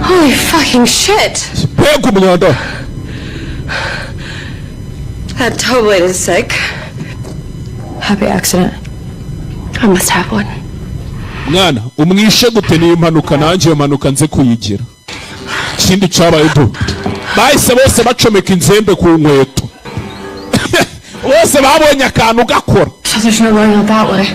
Holy fucking shit! Mbega umwanda! That toe blade is sick. Happy accident. I must have one. Mwana, umwishe gute? Niyo mpanuka, nanjye iyo mpanuka nze kuyigira. Ikindi cyabaye do, bahise bose bacomeka inzembe ku nkweto, bose babonye akantu gakora. So there's no going out that way.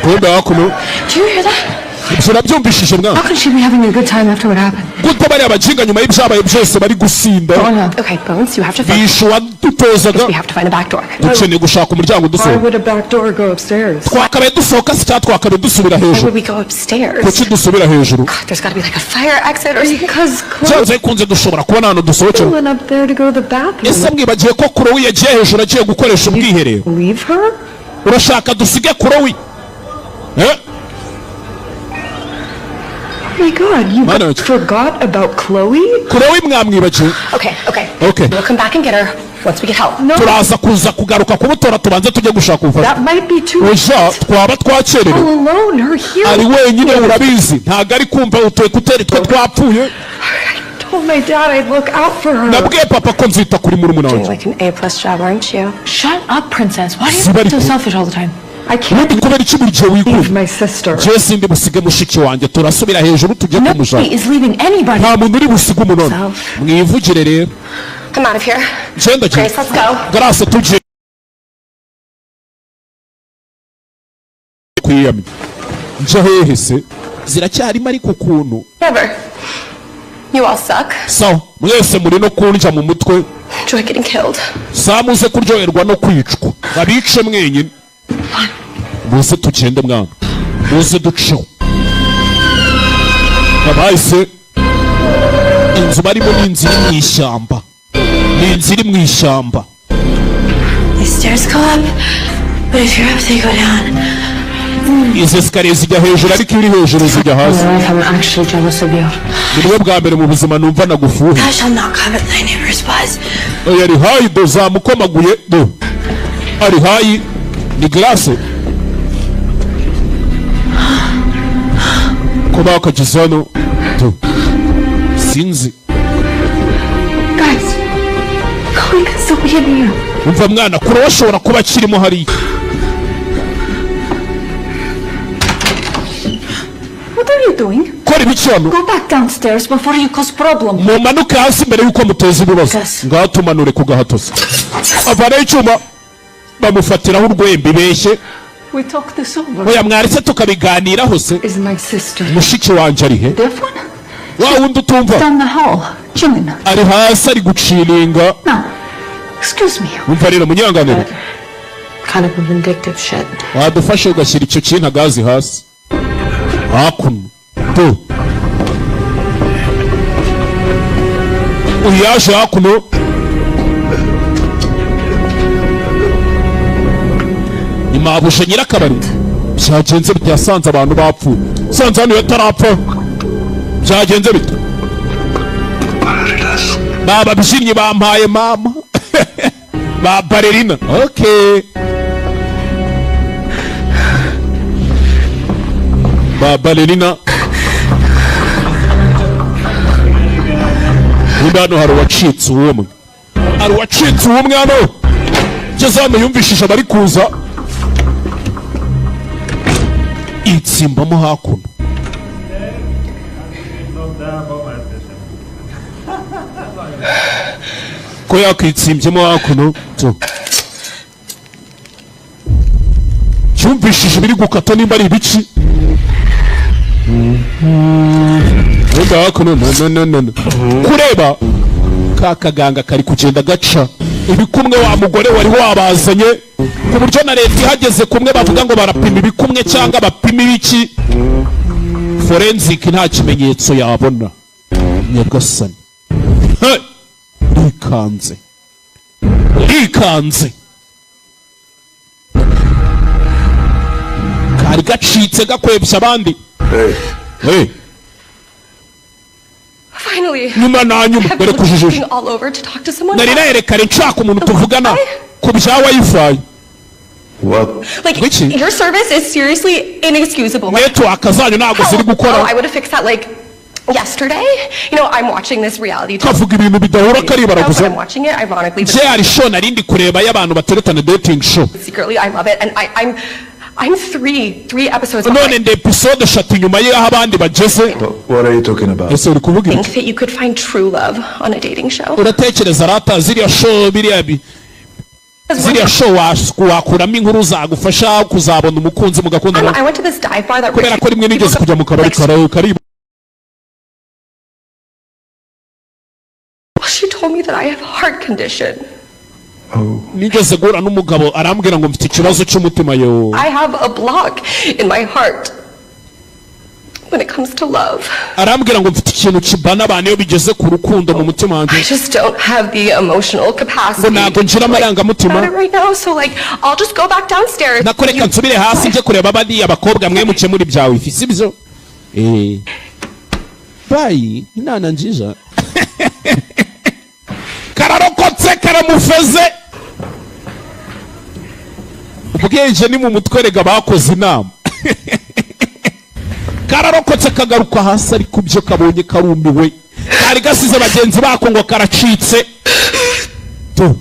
Kumbe hakuno. Do you hear that? Ibyo urabyumvishije, mwana? How could she be having a good time after what happened? Gute bariya bajinga nyuma y'ibyabaye byose bari gusinda? Okay, Bones, you have to focus. Bishe uwadutozaga. We have to find a back door. Dukeneye gushaka umuryango Why udusohoka. would a back door go upstairs? Twakabaye dusohoka se cyangwa twakabaye dusubira Why hejuru? would we go upstairs? Kuki dusubira hejuru? God, there's gotta be like a fire exit or something. Because Chloe Byanze bikunze dushobora kubona ahantu dusohokera. went up there to go to the bathroom. Ese mwibagiye ko Chloe yagiye hejuru agiye gukoresha ubwiherero? Leave her? Urashaka dusige Chloe, eh? Oh my God, you Mano. forgot about Chloe? Chloe mwamwibagiwe? Okay. Okay. We'll come back and get her once we get help. No, Turaza kuza kugaruka kumutora, tubanze tujye gushaka ubufasha. that might be too Oya, twaba twakererewe. all alone. Her hearing. Ari wenyine, urabizi, ntabwo ari kumva utu écouteurs twe twapfuye. Told my dad I'd look out for her. Nabwiye papa ko nzita kuri murumuna Doing wanjye. like an A+ job, aren't you? Shut up, princess. Why do you Zibari be so selfish all the time? I can't Ubundi kubera iki buri gihe wikunda? leave my sister. Njyewe sindi busige mushiki wanjye, turasubira hejuru tujye kumushaka. Nobody is leaving anybody. Nta muntu uri busige umunoni, mwivugire rero. I'm out of here. Ngenda. Grace, let's go. Grace, tujye kwiyamya. Njya hehe se? Ziracyarimo ariko ukuntu. Never. You all suck. Sawa, mwese muri no kundya mu mutwe. Enjoy getting killed. Saa muze kuryoherwa no kwicwa, babice mwenyine. Muze tugende mwana, muze duceho. Abahise inzu barimo ni inzu iri mu ishyamba, ni inzu iri mu ishyamba. The stairs go up, but if you're up, they go down. Izi escalier zijya hejuru, ariko iyo uri hejuru zijya hasi. My life, I'm actually jealous of you. Ni bwo bwa mbere mu buzima numva nagufuhe. Thou shalt not covet thy neighbor's wives. Oya, ari high do, zamukomaguye do, ari high, ni glace ko bakageze hano do, sinzi. Guys, Chloe could still be in here. Umva mwana, kure ashobora kuba akirimo hariya. What are you doing? Kora ibiki hano? Go back downstairs before you cause problem. Mumanuke hasi mbere y'uko muteza ibibazo. Yes. Ngaho tumanure ku gahatozi, avanaho icyuma, bamufatiraho urwembe ibeshye. We talked this over. Oya, mwaretse tukabiganiraho se? Is my sister. Mushiki wanjye ari he? Deaf one? Wa wundi utumva. Down the hall, chilling. Ari hasi ari guchillinga. Now, excuse me. Umva rero, munyanganire. Kind of a vindictive shit. Wadufashe ugashyira icyo kintu agazi hasi hakuno do. Uyu yaje hakuno, ni mabusha nyirakabari. Byagenze bite? Yasanze abantu bapfuye, sanze hano yatarapfa. Byagenze bite? Bababyinnyi bampaye mama ba ballerina. Okay, Ba ballerina. Nimba hano hari uwacitse uwumwe, hari uwacitse uwumwe hano. Ngeze hano yumvishije abari kuza, itsimbamo hakuno. Ko yakwitsimbyemo hakuno tu. Cyumvishije ibiri gukata, nimba ari ibiki. Wenda hakuno, no, no, no, no, no. Kureba ka kaganga kari kugenda gaca ibikumwe wa mugore wari wabazanye, ku buryo na leta ihageze kumwe bavuga ngo barapima ibikumwe cyangwa bapima ibiki, forensic nta kimenyetso yabona. Nyagasani! Hey! Rikanze, rikanze, kari gacitse gakwebya abandi. Hey. Hey. Finally. Nyuma na nyuma. I've Dore been kujijisha. looking all over to talk to someone. Nari nayerekare nshaka umuntu tuvugana ku bya WiFi. What? Like, Which? Your service is seriously inexcusable. Like, Network zanyu ntabwo ziri oh, gukora. I would have fixed that like yesterday. I'm watching this reality TV Kavuga ibintu bidahura, show, karibaraguza. but I'm watching it ironically, but Nje hari show narindi kureba y'abantu bateretana, dating show. Secretly I love it, and I'm three episodes None behind. ndi episode 3 nyuma y'aho abandi bageze. What are you talking about? Ese uri kuvuga Think ibiki? that you could find true love on a dating show? Uratekereza rata ziriya show, biriya ziriya show wakuramo inkuru zagufasha kuzabona umukunzi mugakundana? I went to this dive bar that Kubera ko rimwe nigeze kujya mu kabari kari Well, she told me that I have a heart condition. Nigeze guhura n'umugabo arambwira ngo mfite ikibazo cy'umutima yo. I have a block in my heart when it comes to love. Arambwira ngo mfite ikintu kibana abantu iyo bigeze ku rukundo mu mutima wanjye. I just don't have the emotional capacity Ngo ntabwo ngira amarangamutima. About it right now, so like I'll just go back downstairs. Nako reka nsubire hasi njye kureba bariya bakobwa, mwe mukemura ibya WiFi, sibyo? Bayi inana nziza. Kararokotse, karamufeze. Ubwenge ni mu mutwe rega. Bakoze inama, kararokotse, kagaruka hasi, ariko ibyo kabonye karumiwe. Kari gasize bagenzi bako ngo karacitse tu.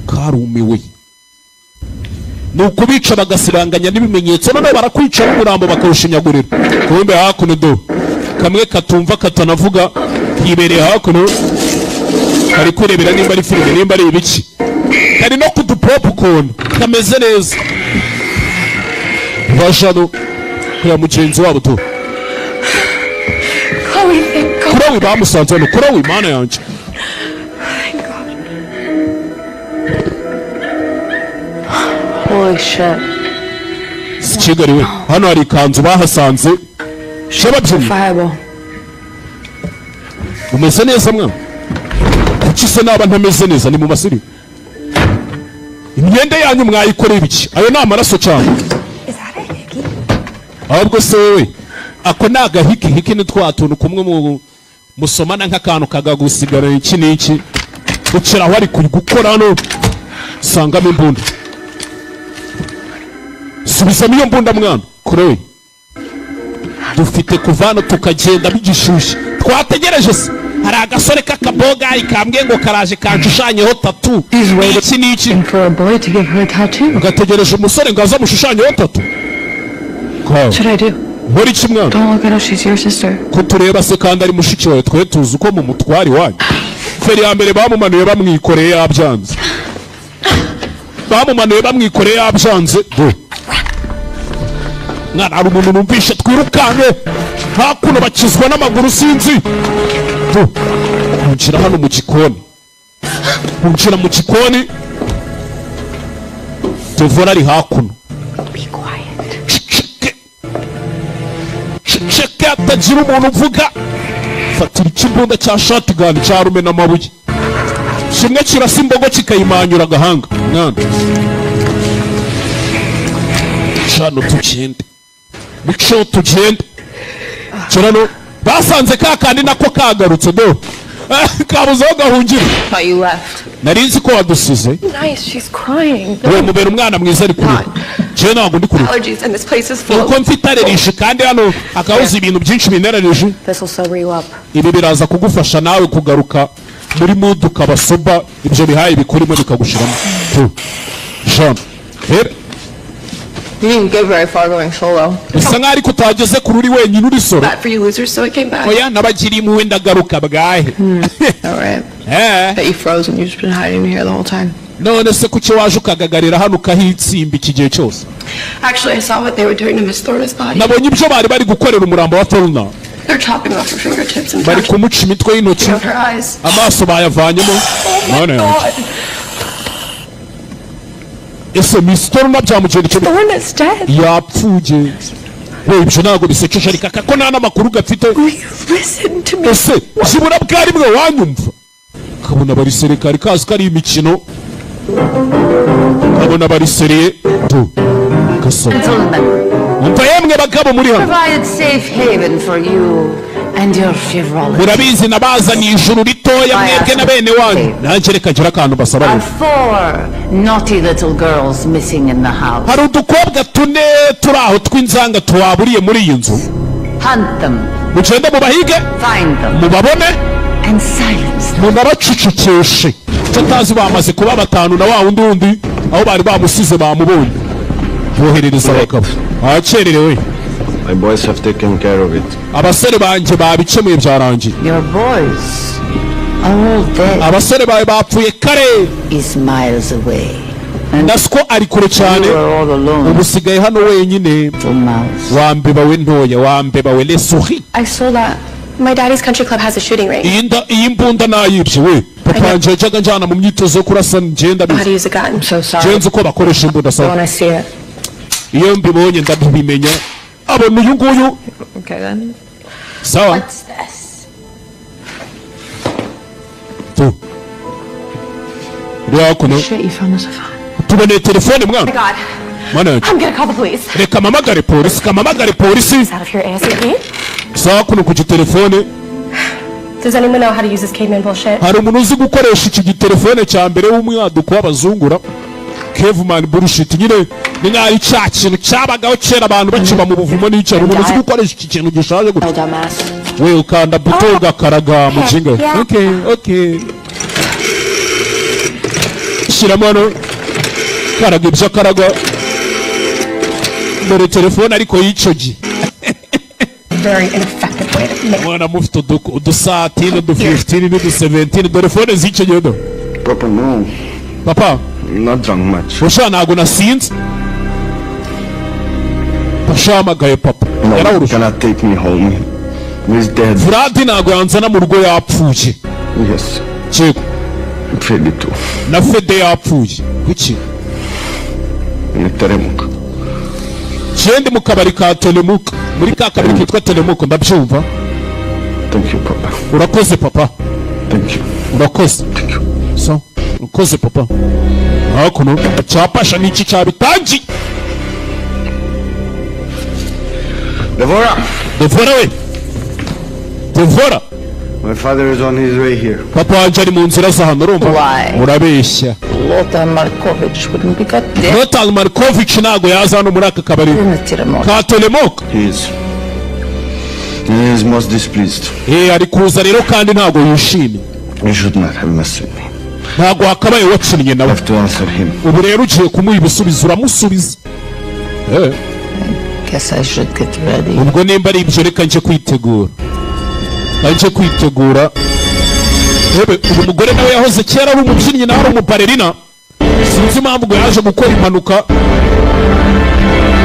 Karumiwe. Ni ukubica bagasibanganya n'ibimenyetso, noneho barakwica n'umurambo bakawushinyagurira. Kumbe hakuno do kamwe katumva katanavuga kibereye hakuno, kari kurebera nimba ari filime, nimba ari ibiki, kari no kudu popcorn kameze neza. Bajano kureba mugenzi wabo tu. Chloe, thank God. Chloe, bamusanze hano. Chloe, mana yanjye! Thank God. Holy shit. Si Kigali we! Hano hari ikanzu bahasanze y'ababyinnyi. Fireball. Umeze neza mwana? Kuki se naba ntameze neza? Ni mu masiri. Imyenda yanyu mwayikorera ibiki? Ayo ni amaraso cyane. Is that a hickey? Ahubwo se wowe, ako ni agahiki? Hiki ni twa tuntu kumwe mu musomana nk'akantu kagagusigara iki n'iki. Ukira aho ari gukora hano, sangamo imbunda. Subizamo iyo mbunda mwana. Kurewe dufite kuva hano tukagenda bigishyushye. Twategereje se hari agasore k'akabogayi kambwiye ngo karaje kanshushanyeho tattoo, iki n'iki. For a boy to give her a tattoo. Gategereje umusore ngo aze amushushanyeho tattoo. What should I do? Nkora iki mwana? Don't look at us, she's your sister. Ko tureba se kandi ari mushiki wawe? Twe tuzi uko mu mutwari wanyu. Feri ya mbere bamumanuye bamwikoreye yabyanze, bamumanuye bamwikoreye yabyanze. Do mwana, hari umuntu numvishe. Twirukanke hakuno, bakizwa n'amaguru sinzi. Do binjira hano mu gikoni, binjira mu gikoni. Tevora ari hakuno. Ceceke, ceceke, hatagira umuntu uvuga. Fatira ikimbunda cya shotgun cya rumena amabuye, kimwe kirasa imbogo kikayimanyura agahanga. Mwana, cano tugende, muceho tugende. Kirano basanze ka kandi nako kagarutse. Do Kabuze aho gahungira. Thought you left. Nari nzi ko wadusize. Nice, she's crying. We mubera umwana mwiza, ari kurira. Njyewe ntabwo ndi kurira. Allergies and this place is full Uko of. mfite allergie, kandi hano hakabuze ibintu byinshi bintera allergie. This will sober you up. Ibi biraza kugufasha nawe kugaruka muri mood, ukaba sober, ibyo bihaye bikurimo bikagushiramo tu. Jean rero. You didn't get very far going solo. Bisa nkaho ariko utageze kuri uri wenyine, uri solo. Bad for you losers, so I came back. Oya, nabagiriye impuhwe, ndagaruka bwahe. All right. Eh. Bet you froze and you've just been hiding here the whole time. None se kuki waje ukagagarira hano, ukahitsimba iki gihe cyose? Actually, I saw what they were doing to Miss Thorna's body. Nabonye ibyo bari bari gukorera umurambo wa Thorna. They're chopping off her fingertips and Bari kumuca imitwe y'intoki. out her eyes. Amaso bayavanyemo. None God. ese Miss Thorna byamugendekeye? Thorna's dead. Yapfuye we. Ibyo ntabwo bisekeje, ariko aka ko nta n'amakuru gafite. Will you listen to me? Ese byibura bwari bwe wanyumva? Kabona barisere, kari kazi ko ari imikino. Kabona bariseriye tu gasore. Gentlemen, Umva yemwe bagabo muri hano. provided safe haven for you and your frivolity. Murabizi nabazaniye ijuru ritoya, mwebwe na bene wanyu. Nanjye reka ngira akantu basaba. Are Rero four naughty little girls missing in the house. hari udukobwa tune turi aho tw'inzanga tuwaburiye muri iyi nzu. Hunt them, Mugende mubahige, find them, mubabone, and silence them. Munabacecekeshe. Icyo atazi, bamaze kuba batanu na wa wundi wundi aho bari bamusize bamubonye. Boherereza abagabo ahakererewe. My boys have taken care of it. Abasore banjye babikemuye, byarangiye. Your boys are all dead. Abasore bawe bapfuye kare. Is miles away. And Ndasiko ari kure cyane. you are all alone, Ubu usigaye hano wenyine. little mouse. Wambeba we ntoya, wambeba we lesuhi. I stole that. My daddy's country club has a shooting range. Iyi nda, iyi mbunda nayibye we. Papa wanjye yajyaga njyana mu myitozo yo kurasa, ngenda How to bizi. use a gun. I'm so sorry. Ngenzi uko bakoresha imbunda. When Sawa. I see it. Iyo mbibonye ndabimenya. Abona uyu nguyu. Okay then. Sawa. What's this? Tu uri hakuno. Shit, you found us a phone. Tuboneye telefone mwana. God. Mwana yanjye. I'm gonna call the police. Reka mpamagare polisi, kamamagare polisi. Out of here ASAP. Sawa, kuno ku gitelefone. Does anyone know how to use this caveman bullshit? Hari umuntu uzi gukoresha iki gitelefone cya mbere w'umwaduko w'abazungura, caveman bullshit nyine? Ni nk'aho ari cya kintu cyabagaho kera abantu bakiba mu buvumo n'icyo. Hari umuntu uzi gukoresha iki kintu gishaje gutya? Dumbass. We ukanda buto ugakaraga, mujinga. Yeah. Okay, shyiramo hano, karaga ibyo akaraga. Dore telefone ariko y'icyo gihe. Very ineffective way to make. Mwana mufite udusatini, udu15 n'udu17. Dore phone z'icyo gihe do. Papa, no. Papa. Not drunk much. Usha, ntabwo nasinze. Pashamagaye papa. No, Yarawurusha. cannot take me home. He's dead. Vlad ntabwo yanzana mu rugo, yapfuye. Yes. Yego. Freddy too. Na Fede yapfuye. Kuki? In Teremuk. Kende mu kabari ka Telemuka, muri ka kabari kitwa Telemuka, ndabyumva. Thank you, Papa. Urakoze papa. Thank you. Urakoze. Thank you. So urakoze papa. Hakuno cyapasha n'iki cyabitangiye. Devora! Devora we, Devora. My father is on his way here. Papa wanjye ari mu nzira za hano, urumva? Why? Urabeshya. Lothar Markovich wouldn't be got dead Lothar Markovich ntabwo yaza hano muri aka kabari in the Tiramok. ka Telemoka. He is. He is most displeased. Eh, ari kuza rero kandi ntabwo yishimye. You should not have messed with me. Ntabwo wakabaye wakinnye nawe. Have to answer him. Ubu rero ugiye kumuha ibisubizo, uramusubiza. Eh, Guess I should get ready. Ubwo nimba ari ibyo, reka njye kwitegura, reka njye kwitegura. Ebe uyu mugore nawe yahoze kera ari umubyinnyi, nawe ari umubalerina. Sinzi impamvu ngo yaje gukora impanuka,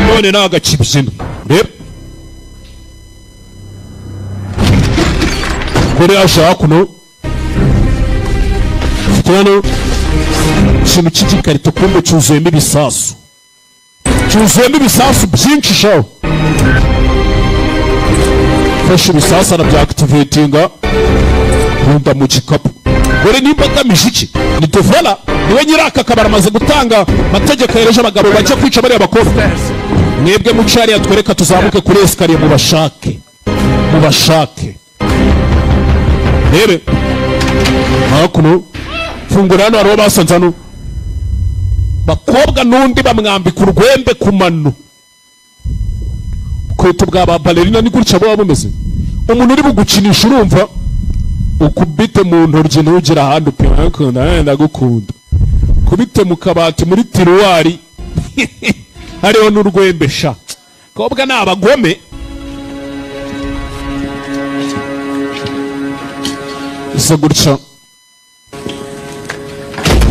none ntabwo akibyina. Reba umugore yaje hakuno, afite hano ikintu cy'igikarito, kumbe cyuzuyemo ibisasu, cyuzuyemo ibisasu byinshi shaho. Fashe ibisasu arabyactivatinga, runda mu gikapu. Dore nimba agamije iki? Ni Devora, niwe nyiri aka kabari. Amaze gutanga amategeko yereje abagabo bajya kwica bariya bakobwa. Mwebwe muce hariya, twereka tuzamuke kuri escalier, mubashake, mubashake. Rebe Hakuno fungura hano, hariho basanze hano bakobwa n'undi bamwambika urwembe ku mano. Bukweto bwa ba ballerina ni gutya buba bumeze. Umuntu uri bugukinisha, urumva, ukubite mu ntoryi, ntugire ahandi upima. Ndagukunda, ndagukunda. Kubite mu kabati, muri tiroir hariho n'urwembe sha. Kobwa ni abagome. Isa gutya,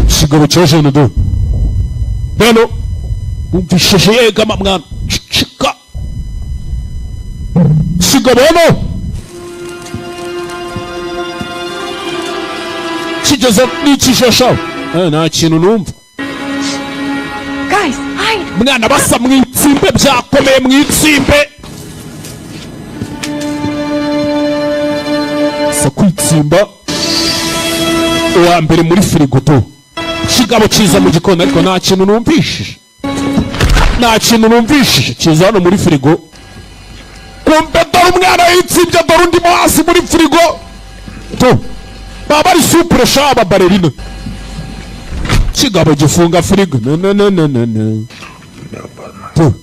ikigabo cya jene do hano wumvishije yegama. Mwana, cicika. Kigabo hano kigeze n'ikijasha. Nta kintu numva. Guys, hide! Mwana, basa mu itsimbe, byakomeye mu itsimbe. Sa kwitsimba uwa mbere muri firigo do. Kigabo kiza mu gikoni, ariko nta kintu numvishije, nta kintu numvishije. Kiza hano muri firigo, kumbe dore umwana yitsimbye, dore undi mo hasi muri firigo to. Baba bari supure sha, aba ballerina. Kigabo gifunga firigo, no no no no no no to.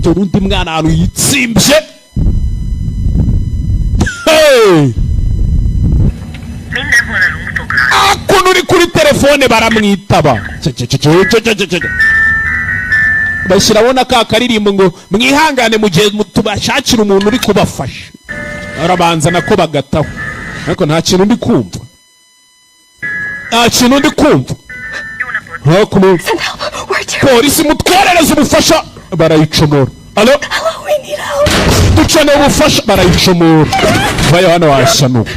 Dore undi mwana ahantu yitsimbye. Hey! Akuntu uri kuri telefone baramwitaba. Bashyiraho na ka karirimbo ngo mwihangane mu gihe tubashakira umuntu uri kubafasha. Barabanza nako bagataho, ariko nta kintu ndi kumva, nta kintu ndi kumva. Hakuno Send help. We're terrible. polisi, mutwoherereze ubufasha. Barayicomora. Alo? Hello, we need help. Dukeneye ubufasha. Barayicomora. Vayo hano washanuka.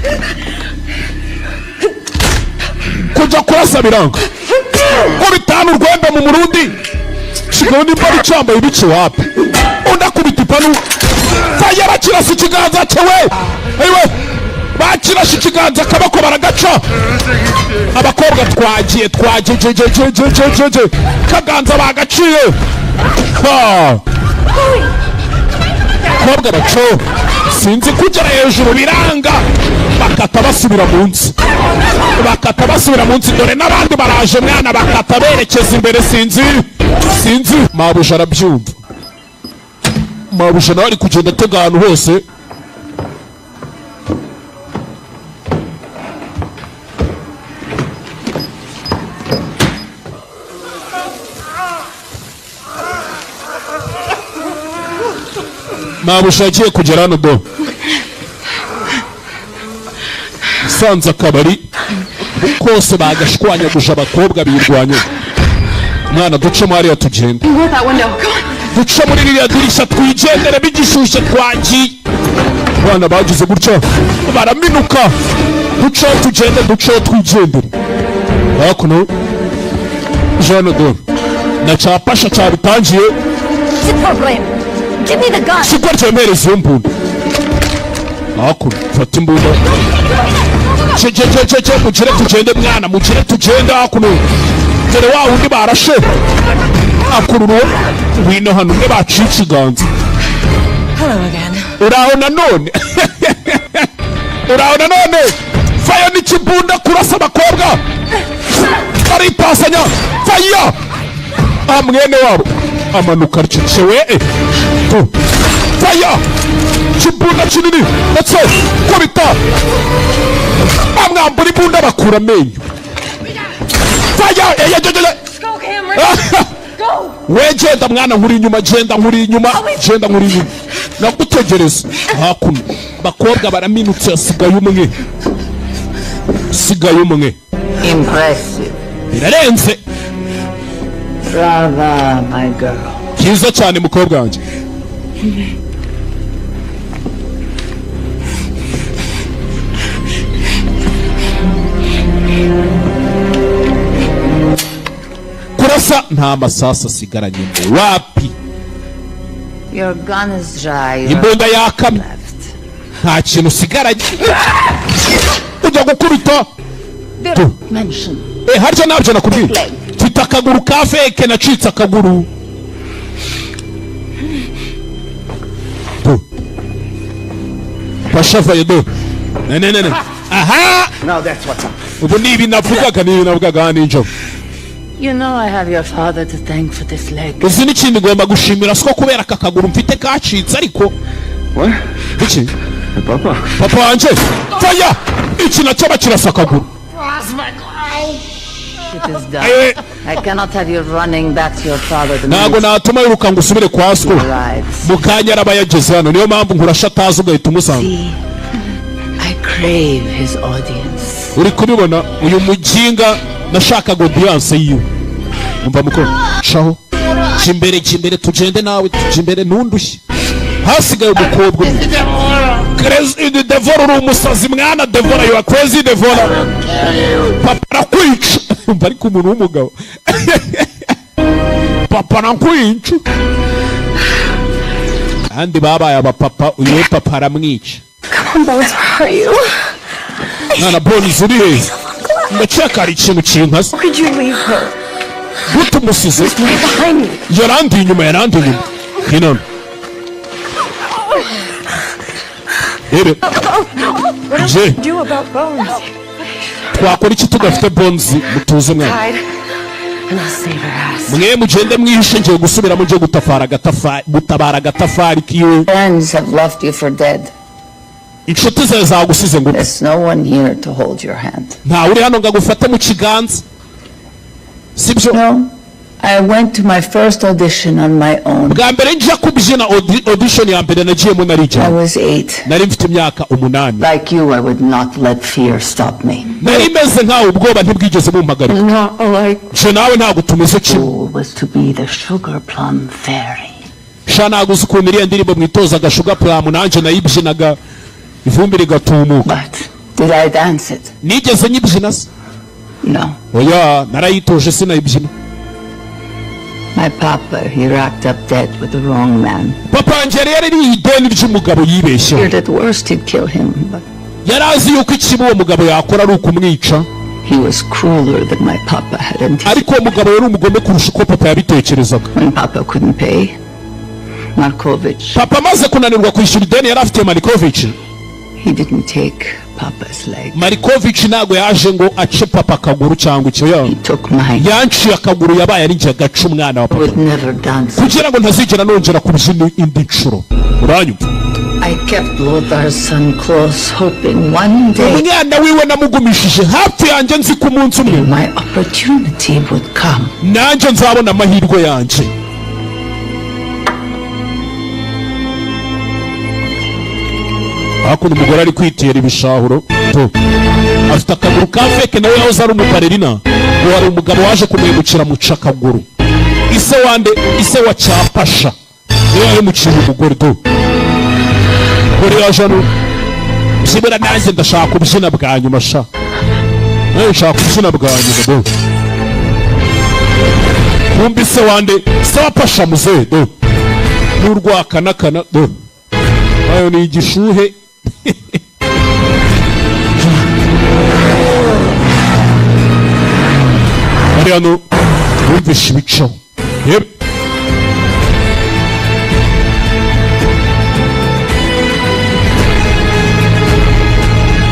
Kujya kurasa biranga ko bitanu urwembe mu murundi. Kigabo nimba ari cyambaye ibice wapi. Undi akubita ipanu. Faya, bakirasa ikiganza cye we. Ayiwe, bakirashe ikiganza, akaboko baragaca. Abakobwa twagiye, twagiye je je je je je je je. Kaganza bagaciye. Ha, abakobwa baco, sinzi kugera hejuru biranga, bakata basubira munsi, bakata basubira munsi. Dore n'abandi baraje mwana, bakata berekeza imbere. Sinzi, sinzi. Mabuja arabyumva. Mabuja nawe ari kugenda atega ahantu hose. Mabuja agiye kugera hano do, sanze akabari kose bagashwanyaguje, abakobwa birwanya. Mwana, ducemo hariya tugende. Go out that window. Come on. Duce muri ririya dirishya twigendere, bigishyushye twagiye. Abana bagize gutya baraminuka. Duceho tugende, duceho twigendere. Hakuno jeanne dore na cyapasha cyabitangiye. What's the problem? Give me the gun. Kigo ryemereza iyo mbunda. Hakuno fata imbunda. Cye cye cye cye cye, mugire tugende mwana, mugire tugende. Hakuno dore wa wundi barashe akurura wino hano, umwe baciye ikiganza. Hello again. Uraho nanone, uraho nanone. Fayo n'ikibunda kurasa abakobwa baripasanya. Faya, ah, mwene wabo amanuka arcecewe. Tu faya, kibunda kinini ndetse kubita, bamwambura imbunda, bakura amenyo. Faya, eyejejeye. Go, Cameron. Go. We genda mwana, nkuri inyuma, genda nkuri inyuma, genda nkuri inyuma, nagutegereza. Hakuno bakobwa baraminutse, hasigaye umwe, sigaye umwe. Impressive. Birarenze. Brava, my girl. Byiza cyane, mukobwa wanjye. Kurasa nta masasu asigaranye ngo wapi. Your gun is dry. You're Imbunda yakamye. left. Nta kintu usigaranye ujya gukubita. Tu. Mention. Eh, harya ntabyo nakubwiye? Mfite akaguru ka fake, nacitse akaguru. Tu. Pasha vayedo nene nene aha. Now that's what's up. Ubu ni ibi navugaga, ni ibi navugaga hano nijoro. You know I have your father to thank for this leg. Uzi n'ikindi ngomba gushimira siko kubera aka kaguru mfite kacitse ariko. What? Iki? Papa. Papa wanje faya, iki nacyo bakirasa akaguru. It is done. Aye. I cannot have you running back to your father the Ntabwo minute natuma wiruka ngo usubire kwa he siko. arrives. Mu kanya araba yageze hano, niyo mpamvu nkurasha atazi ugahita umusanga. See, I crave his audience. Uri kubibona uyu muginga nashakaga audience yiwe. Umva muko caho, jya imbere, jya imbere, tugende nawe, tujya imbere, ntundushye. Hasigaye umukobwa umwe. Crazy Devora, uri umusazi mwana. Devora, you are crazy, Devora. Papa arakwica. Umva ariko umuntu w'umugabo, papa arakwica. Kandi babaye abapapa, uyu we papa aramwica. Come on, Bones, where are you? Mwana Bones, uri he? Ndakeka hari ikintu kinkase. How could you leave her? Gute umusize? Right behind me. Yarandiye inyuma, yarandiye inyuma hino. Rebe. What Je. do we do about Bones? Twakora iki tudafite Bones? Mutuze mwana. Hide, and I'll save her ass. Mwe mugende mwihishe, ngiye gusubiramo, ngiye gutafara agatafari, gutabara agatafari kiwe. Friends have left you for dead. Inshuti zawe zagusize ngo There's no one here to hold your hand. Ntawe uri hano ngo agufate mu kiganza, sibyo? No, I went to my first audition on my own. Bwa mbere njya kubyina audition ya mbere nagiyemo I narijyamo. was 8. Nari mfite imyaka 8. Like you, I would not let fear stop me. Nari meze nkawe, ubwoba ntibwigeze bumpagarika. Not alike. Je nawe ntabwo tumeze kimwe. Goal was to be the sugar plum fairy. Sha, ntabwo uzi ukuntu iriya ndirimbo mwitozaga Sugar Plum nanjye nayibyinaga ivumbi rigatumuka. But did I dance it? Nigeze nyibyina se? No. Oya, narayitoje sinayibyina. My papa, he racked up debt with the wrong man. Papa wanjye yari yarariye ideni ry'umugabo yibeshyeho. Feared at worst he'd kill him, but Yari azi yuko ikibi uwo mugabo yakora ari ukumwica. he was crueler than my papa had anticipated. Ariko uwo mugabo yari umugome kurusha uko papa yabitekerezaga. When papa couldn't pay, Markovich, Papa amaze kunanirwa kwishyura ideni yari afitiye Marikovic, he didn't take papa's leg. Marikovic ntabwo yaje ngo ace papa akaguru cyangwa icyo ya He took mine. Yanciye akaguru, yabaye ari njye agaca umwana wa I papa. would never dance. Kugira ngo ntazigera nongera kubyina indi nshuro, uranyumva? I kept Lothar's son close, hoping one day Umwana wiwe namugumishije hafi yanjye, nzi ko umunsi umwe my opportunity would come. nanjye nzabona amahirwe yanjye. Hakuno umugore ari kwitera ibishahuro to afite akaguru ka fake. Nawe yahoze ari umubalerina, ngo hari umugabo waje kumuhemukira muca akaguru. Ise wande? Ise wa Cyapasha niwe yahemukiye umugore do. Umugore yaje hano, byibura nanjye ndashaka kubyina bwa nyuma sha, nawe nshaka kubyina bwa nyuma do. Kumbi se wande? Se wa Pasha muzehe do n'urwakanakana do, ayo ni igishuhe. Bari hano bumvishe ibicaho. Yep.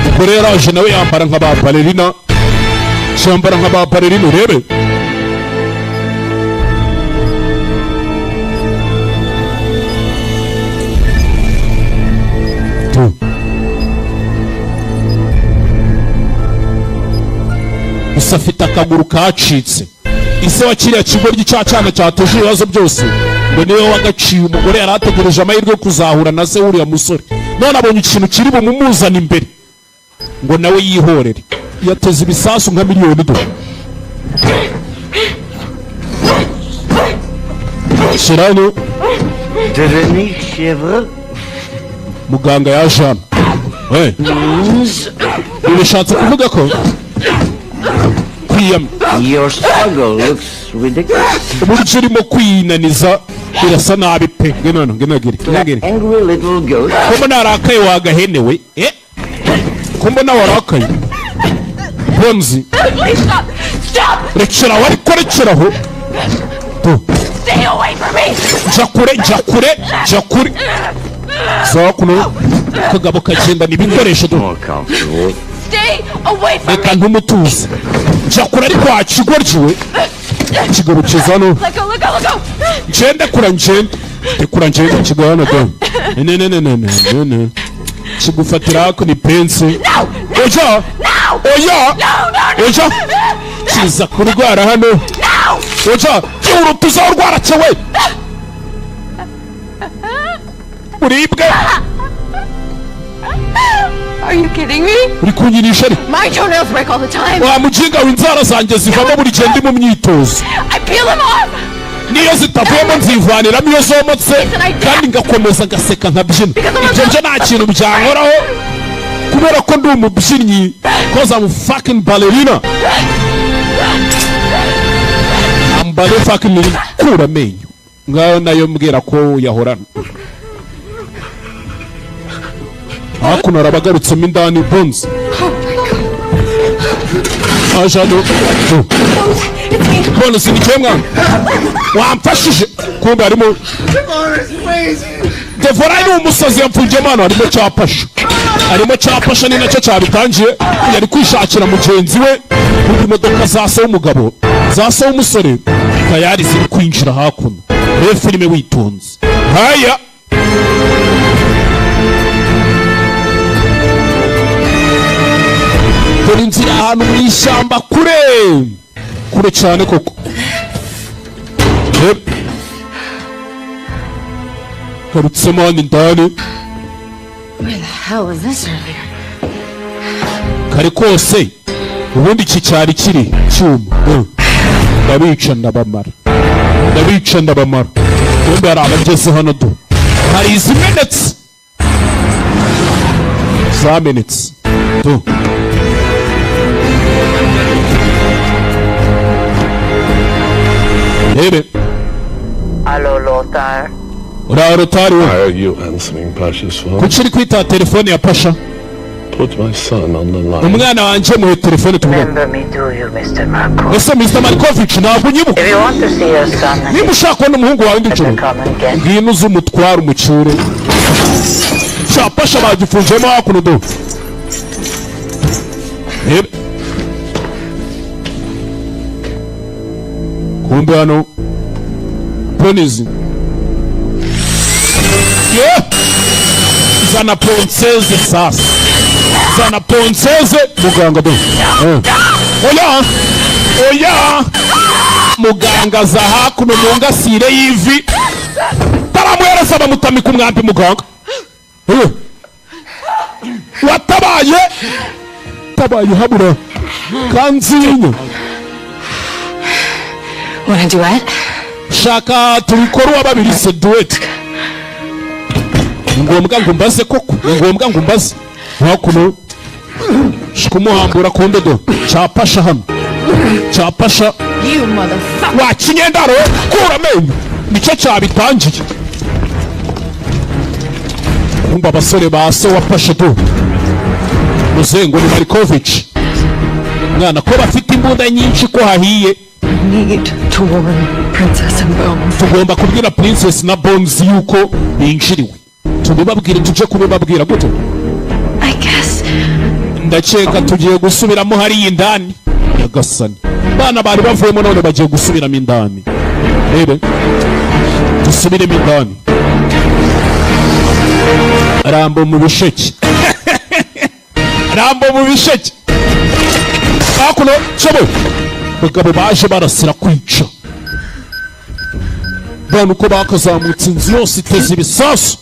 Ubwo rero aje nawe yambara nka ba balerina, yambara nka ba balerina, urebe. Tu. Gusa afite akaguru kacitse. Ise wa kiriya kigoryi cya cyana cyateje ibibazo byose ngo niwe wagaciye. Umugore yari ategereje amahirwe yo kuzahura na se w'uriya musore, none abonye ikintu kiri bumumuzane imbere ngo nawe yihorere, yateze ibisasu nka miliyoni do. Shyira hano. Devenir chèvre. Muganga yaje hano. Hey. Ibi bishatse kuvuga ko kwiyama. Your struggle looks ridiculous. Uburyo urimo kwinaniza birasa nabi pe. Ngwino hano, ngwino giri, ngwino giri. Angry little goat. Ko mbona warakaye wagahenewe, eh, ko mbona warakaye Bonzi? Please stop! Stop! Rekeraho ariko, rekeraho tu. Stay away from me! Jya kure, jya kure, jya kure. Sawa, kuno kagabo kagendana ibikoresho do. More comfortable. Stay away from Reka me. ntumutuze, jya kure ariko wakigoryiwe kigabo kiza hano. Let go, let go, let go. Ngende kura, ngende ndekura, ngende kigwa hano do, ne ne ne ne ne ne ne, kigufatira hako ni pense. Oya, oya, oya, kiza kurwara hano. Oya, byihura uzarwara cyawe uribwe. Are you kidding me? Uri kunyinisha ari? My toenails break all the time. Wa mujinga w'inzara zanjye zivamo buri gihe ndi mu myitozo. I peel them off. Niyo zitavuyemo nzivaniramo iyo zomotse, kandi ngakomeza ngaseka nkabyina. Ibyo byo nta kintu byankoraho kubera ko ndi umubyinnyi, 'cause I'm fucking ballerina, I'm ballet fucking. Kura amenyo ngayo nayo mbwira ko yahorana. Hakuno arabagarutsemo indani. Bones aje hano. Bones, ni cyo mwana wamfashije. Kumbe harimo Devora, ni umusazi yamfungiyemo hano. Harimo cyapasha, harimo cyapasha, ni nacyo cyabitangiye. Yari kwishakira mugenzi we. Kuko imodoka za se w'umugabo, za se w'umusore tayari ziri kwinjira hakuno. Reba filime witonze. Haya, dore inzira ahantu mu ishyamba kure kure cyane koko. Reba. Garutsemo hano indani. Where the hell was this earlier? Kare kose ubundi iki cyari kiri cyuma. Ndabica ndabamara, ndabica ndabamara. Ubundi hari abageze hano do, hari izimenetse, zamenetse do. Rebe. Hello, Lothar. Uraho Rotari we. Why are you answering Pasha's phone? Kuki uri kwitaba telefone ya Pasha? Put my son on the line. Umwana wanjye muhe telefone tuvugane. Remember me, do you, Mr. Markov? Ese Mr. Markovich, ntabwo unyibuka? If you want to see your son, Niba ushaka kubona umuhungu wawe nijoro, come and get ngwino uze umutware umucyure. Cyapasha bagifungiyemo hakuno do. Rebe. Kumbe hano ponizi. Yeah! Zana ponseze sasa, zana ponseze muganga do. Oya, oya, muganga aza hakuno mu ngasire y'ivi, baramuhereza, bamutamika umwambi muganga. Watabaye tabaye habura kanzinya. Want a duet? Shaka tubikore uwa babiri se, duet? Ni ngombwa ngo mbaze koko? Ni ngombwa ngo mbaze? Hakuno kumuhambura kumbe do cyapasha hano, cyapasha. You motherfucker. Wa kinyendaro, kura amenyo, nicyo cyabitangiye. Kumva abasore ba se wafashe do, muzengo ni Marikovic mwana, ko bafite imbunda nyinshi, ko hahiye. Need to warn Princess and Bones. Tugomba kubwira Princess na Bones yuko binjiriwe. Tubibabwire, tuje kubibabwira gute? I guess Ndakeka tugiye gusubiramo hariya indani. Nyagasani, bana bari bavuyemo none bagiye gusubiramo indani. Rebe, dusubiremo indani. Rambo mu bisheke, Rambo mu bisheke. Hakuno cyobo bagabo baje barasira kwica bana, uko bakazamutse inzu yose iteze ibisasu.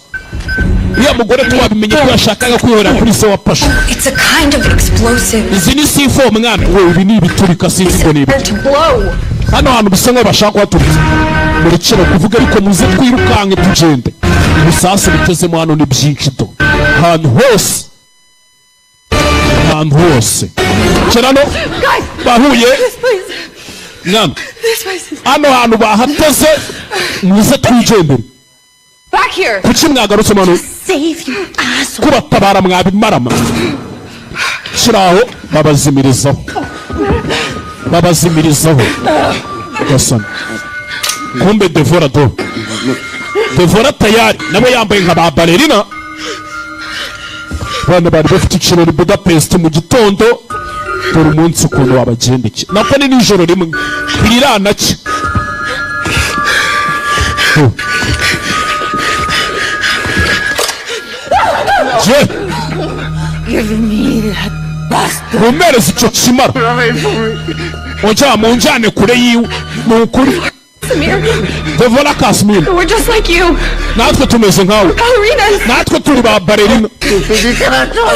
Uriya mugore twabimenye ko yashakaga kwihorera kuri se wa Pasha. It's a kind of explosive. Izi ni C4 mwana we, ibi ni ibiturika, sinzi ngo ni ibi. To blow. Hano hantu bisa nkaho bashaka kuhaturitsa. Murekere kuvuga ariko, muze twirukanke tugende. Ibisasu bitezemo hano ni byinshi do, ahantu hose, ahantu hose. Kerano bahuye mwana, hano hantu bahateze, muze twigendere. Back here. Kuki mwagarutse mano? Save you, asshole. Kubatabara mwabimarama. Shyiraho, babazimirizaho, babazimirizaho. Gasana kumbe Devora do. Devora tayari nawe yambaye nka ba ballerina. Abana bari bafite ikirori Budapest mu gitondo. Dore umunsi ukuntu wabagendekeye, nako ni nijoro rimwe bwiranacyo. Oh. Je Give me that bastard. Mumpereze icyo kimara. Ujya munjyane kure yiwe, ni ukuri. Samir, Devora, Casimir. we're just like you. Natwe tumeze nkawe. Ballerinas. Natwe turi ba ballerina.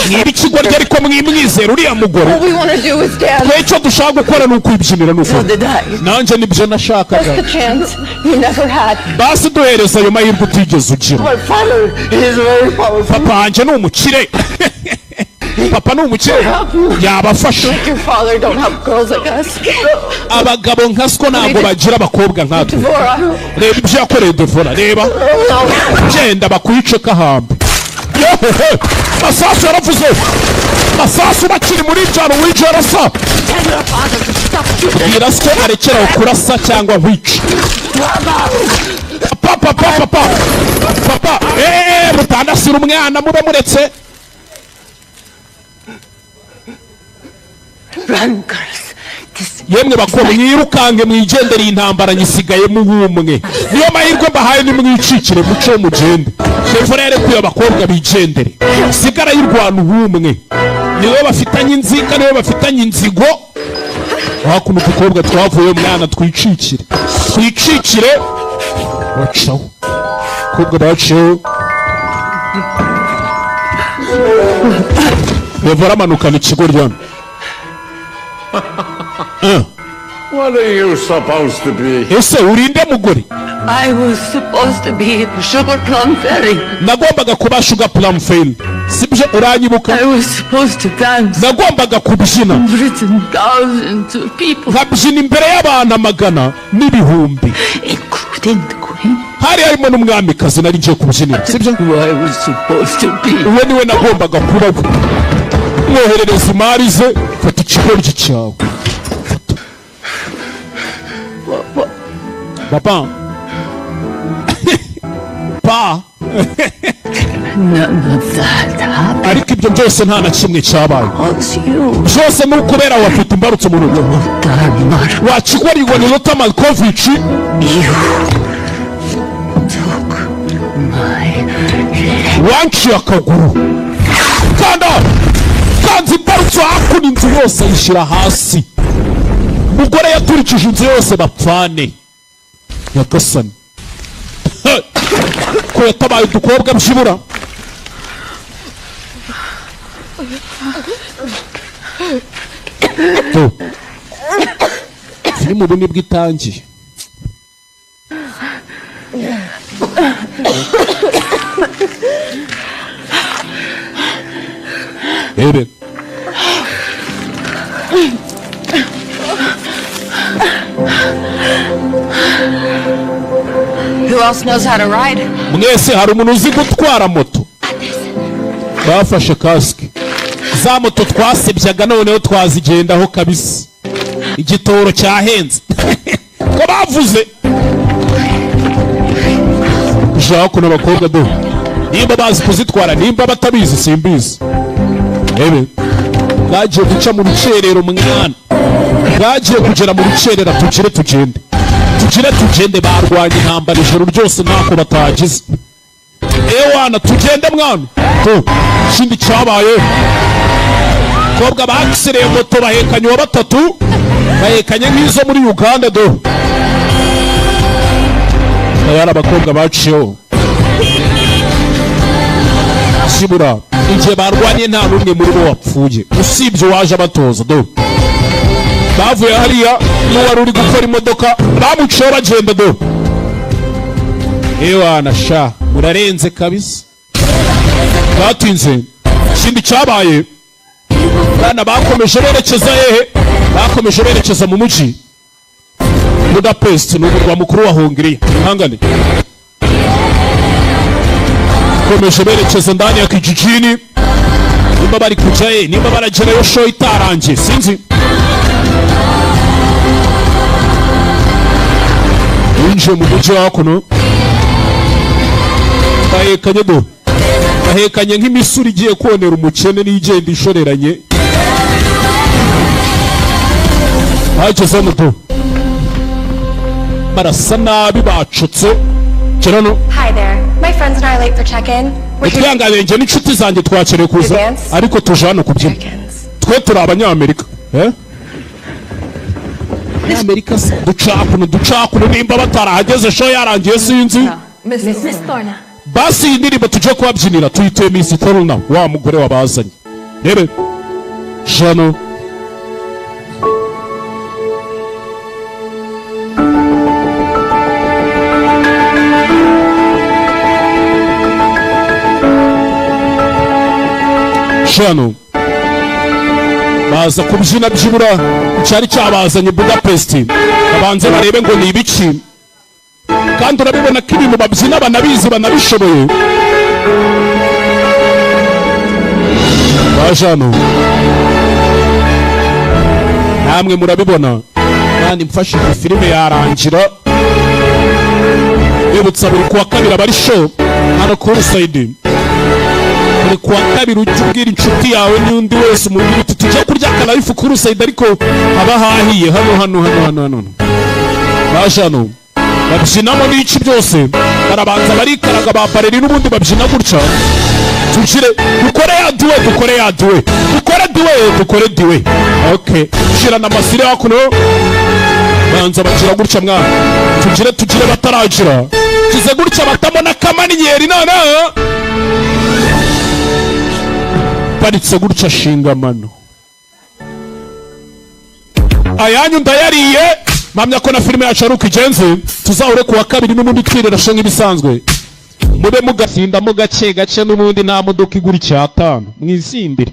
Niba ikigo rye, ariko mwimwizera uriya mugore. All we want to do is dance. Twe icyo dushaka gukora ni ukwibyinira, ni ukuri. Did I? Nanjye nibyo nashakaga. That's the chance you never had. Basi duhereza ayo mahirwe utigeze ugira. My father is very powerful. Papa wanjye ni umukire, papa ni umukire, yabafasha. Your father don't help girls like us. Abagabo nka siko ntabwo bagira abakobwa nkatwe. Devora. Reba ibyo yakoreye Devora, reba. Genda bakwice kahambe. Yohehe, masasu yaravuze, masasu bakiri muri byaro wice arasa. Bwira se arekeraho kurasa cyangwa wice papa, papa, papa, papa. Eee, mutandasira umwana, mube muretse. Run, girls. This Yemwe bakobwa, mwirukange mwigendere, iyi ntambara nyisigayemo ubumwe, niyo mahirwe mbahaye. Nimwicikire muce mugende. Devora yarekuye abakobwa bigendere, sigara y'urwana ubumwe, niwe bafitanye inzika, niwe bafitanye inzigo. Hakuno udukobwa twavuye, mwana, twicikire, twicikire. Bacaho, abakobwa baciyeho. Devora amanukana ikigo ryano. What are you supposed to be? Ese urinde mugore? I was supposed to be the sugar plum fairy. Nagombaga kuba sugar plum fairy, sibyo? Uranyibuka? I was supposed to dance Nagombaga kubyina written thousands of people, nkabyina imbere y'abantu amagana n'ibihumbi, including the queen. Hari harimo n'umwamikazi nari ngiye kubyinira, sibyo? Who I was supposed to be. Uwo niwe nagombaga kuba we. Mwoherereza imari ze. Fata ikigoryi cyawe. Fata. Papa, pa. None of that happened. Ariko ibyo byose nta na kimwe cyabaye. Was you, Byose ni ukubera wafite imbarutso mu rugo. Darmar? Wakigoryi ni Lota Malkovich. You took my leg. Wanciye akaguru. Kanda kanze imbarutso hakuno, inzu yose ayishyira hasi. Umugore yaturikije inzu yose bapfane. Nyagasani, ko yatabaye udukobwa byibura. Tu. Filime ubu nibwo itangiye. Rebe. Who else knows how to ride? Mwese hari umuntu uzi gutwara moto? Bafashe kasike za moto twasebyaga, noneho twazigendaho kabisa. Igitoro cyahenze ko bavuze jacques n'abakobwa do nimba bazi kuzitwara, nimba batabizi simbizi. Ebe bwagiye guca mu rukerero, mwana, bwagiye kugera mu rukerera. Tugire tugende, tugire tugende. Barwanya intambara ijoro ryose, ntako batagize. Ewana, tugende mwana. Tu ikindi cyabaye, kobwa bakisereye moto bahekanye uwa batatu, bahekanye nk'izo muri Uganda. Do aya abakobwa baciyeho kibura. Igihe barwanye nta n'umwe muri bo wapfuye usibye uwaje abatoza. Do bavuye hariya, n'uwari uri gukora imodoka bamuciyeho bagenda. Do ewana sha, murarenze kabisa. Batinze. Ikindi cyabaye, bana bakomeje berekeza hehe? Bakomeje berekeza mu mujyi Budapest, ni umurwa mukuru wa Hongiriya. Ihangane, bakomeje berekeza ndani ya kijijini. Nimba bari kujya he, nimba baragerayo show itarangiye, sinzi. Binjiye mu mujyi wa hakuno. Bahekanye do, bahekanye nk'imisuri igiye konera umukene n'igenda ishoreranye. Bageze hano do, barasa nabi, bacutse kirano. Hi there. My friends and I are late for check-in. We're here. Utwihanganiye, njye n'inshuti zanjye twakereye kuza, ariko tuje hano kubyina. Twe turi Abanyamerika, eh? Abanyamerika se ducakuno ducakuno, nimba batarahageze show yarangiye sinzi. Miss Thorna. Basi iyi ndirimbo tujye kubabyinira tuyituye Miss Thorna, wa mugore wabazanye. Rebe jano jano baza kubyina, byibura cyari cyabazanye Budapest babanze barebe ngo ni ibiki, kandi urabibona ko ibintu babyina banabizi, banabishoboye. Baje hano, namwe murabibona kandi mfashije filime yarangira. Bibutsa, buri kuwa kabiri aba ari show hano kuri sayidi. Buri kuwa kabiri ujya ubwira inshuti yawe n'undi wese umubwira uti tujya kurya akarayifu kuri sayidi, ariko haba hahiye hano hano hano hano hano. Baje hano babyinamo n'iki byose, barabanza barikaraga ba bareri n'ubundi babyina gutya. Tugire dukore ya duwe, dukore ya duwe, dukore duwe, dukore duwe. Okay, shira amasire hakuno, banza bagira gutya mwana, tugire tugire bataragira, tuze gutya batamo n'akamaninyeri. None paritse gutya shingamano ayanyu ndayariye. Mpamya ko na filime yacu ari uko igenze. Tuzahure kuwa kabiri n'ubundi twirera sho nk'ibisanzwe, mube mugasindamo gake gake, n'ubundi nta modoka igura 5,000 mwisindire.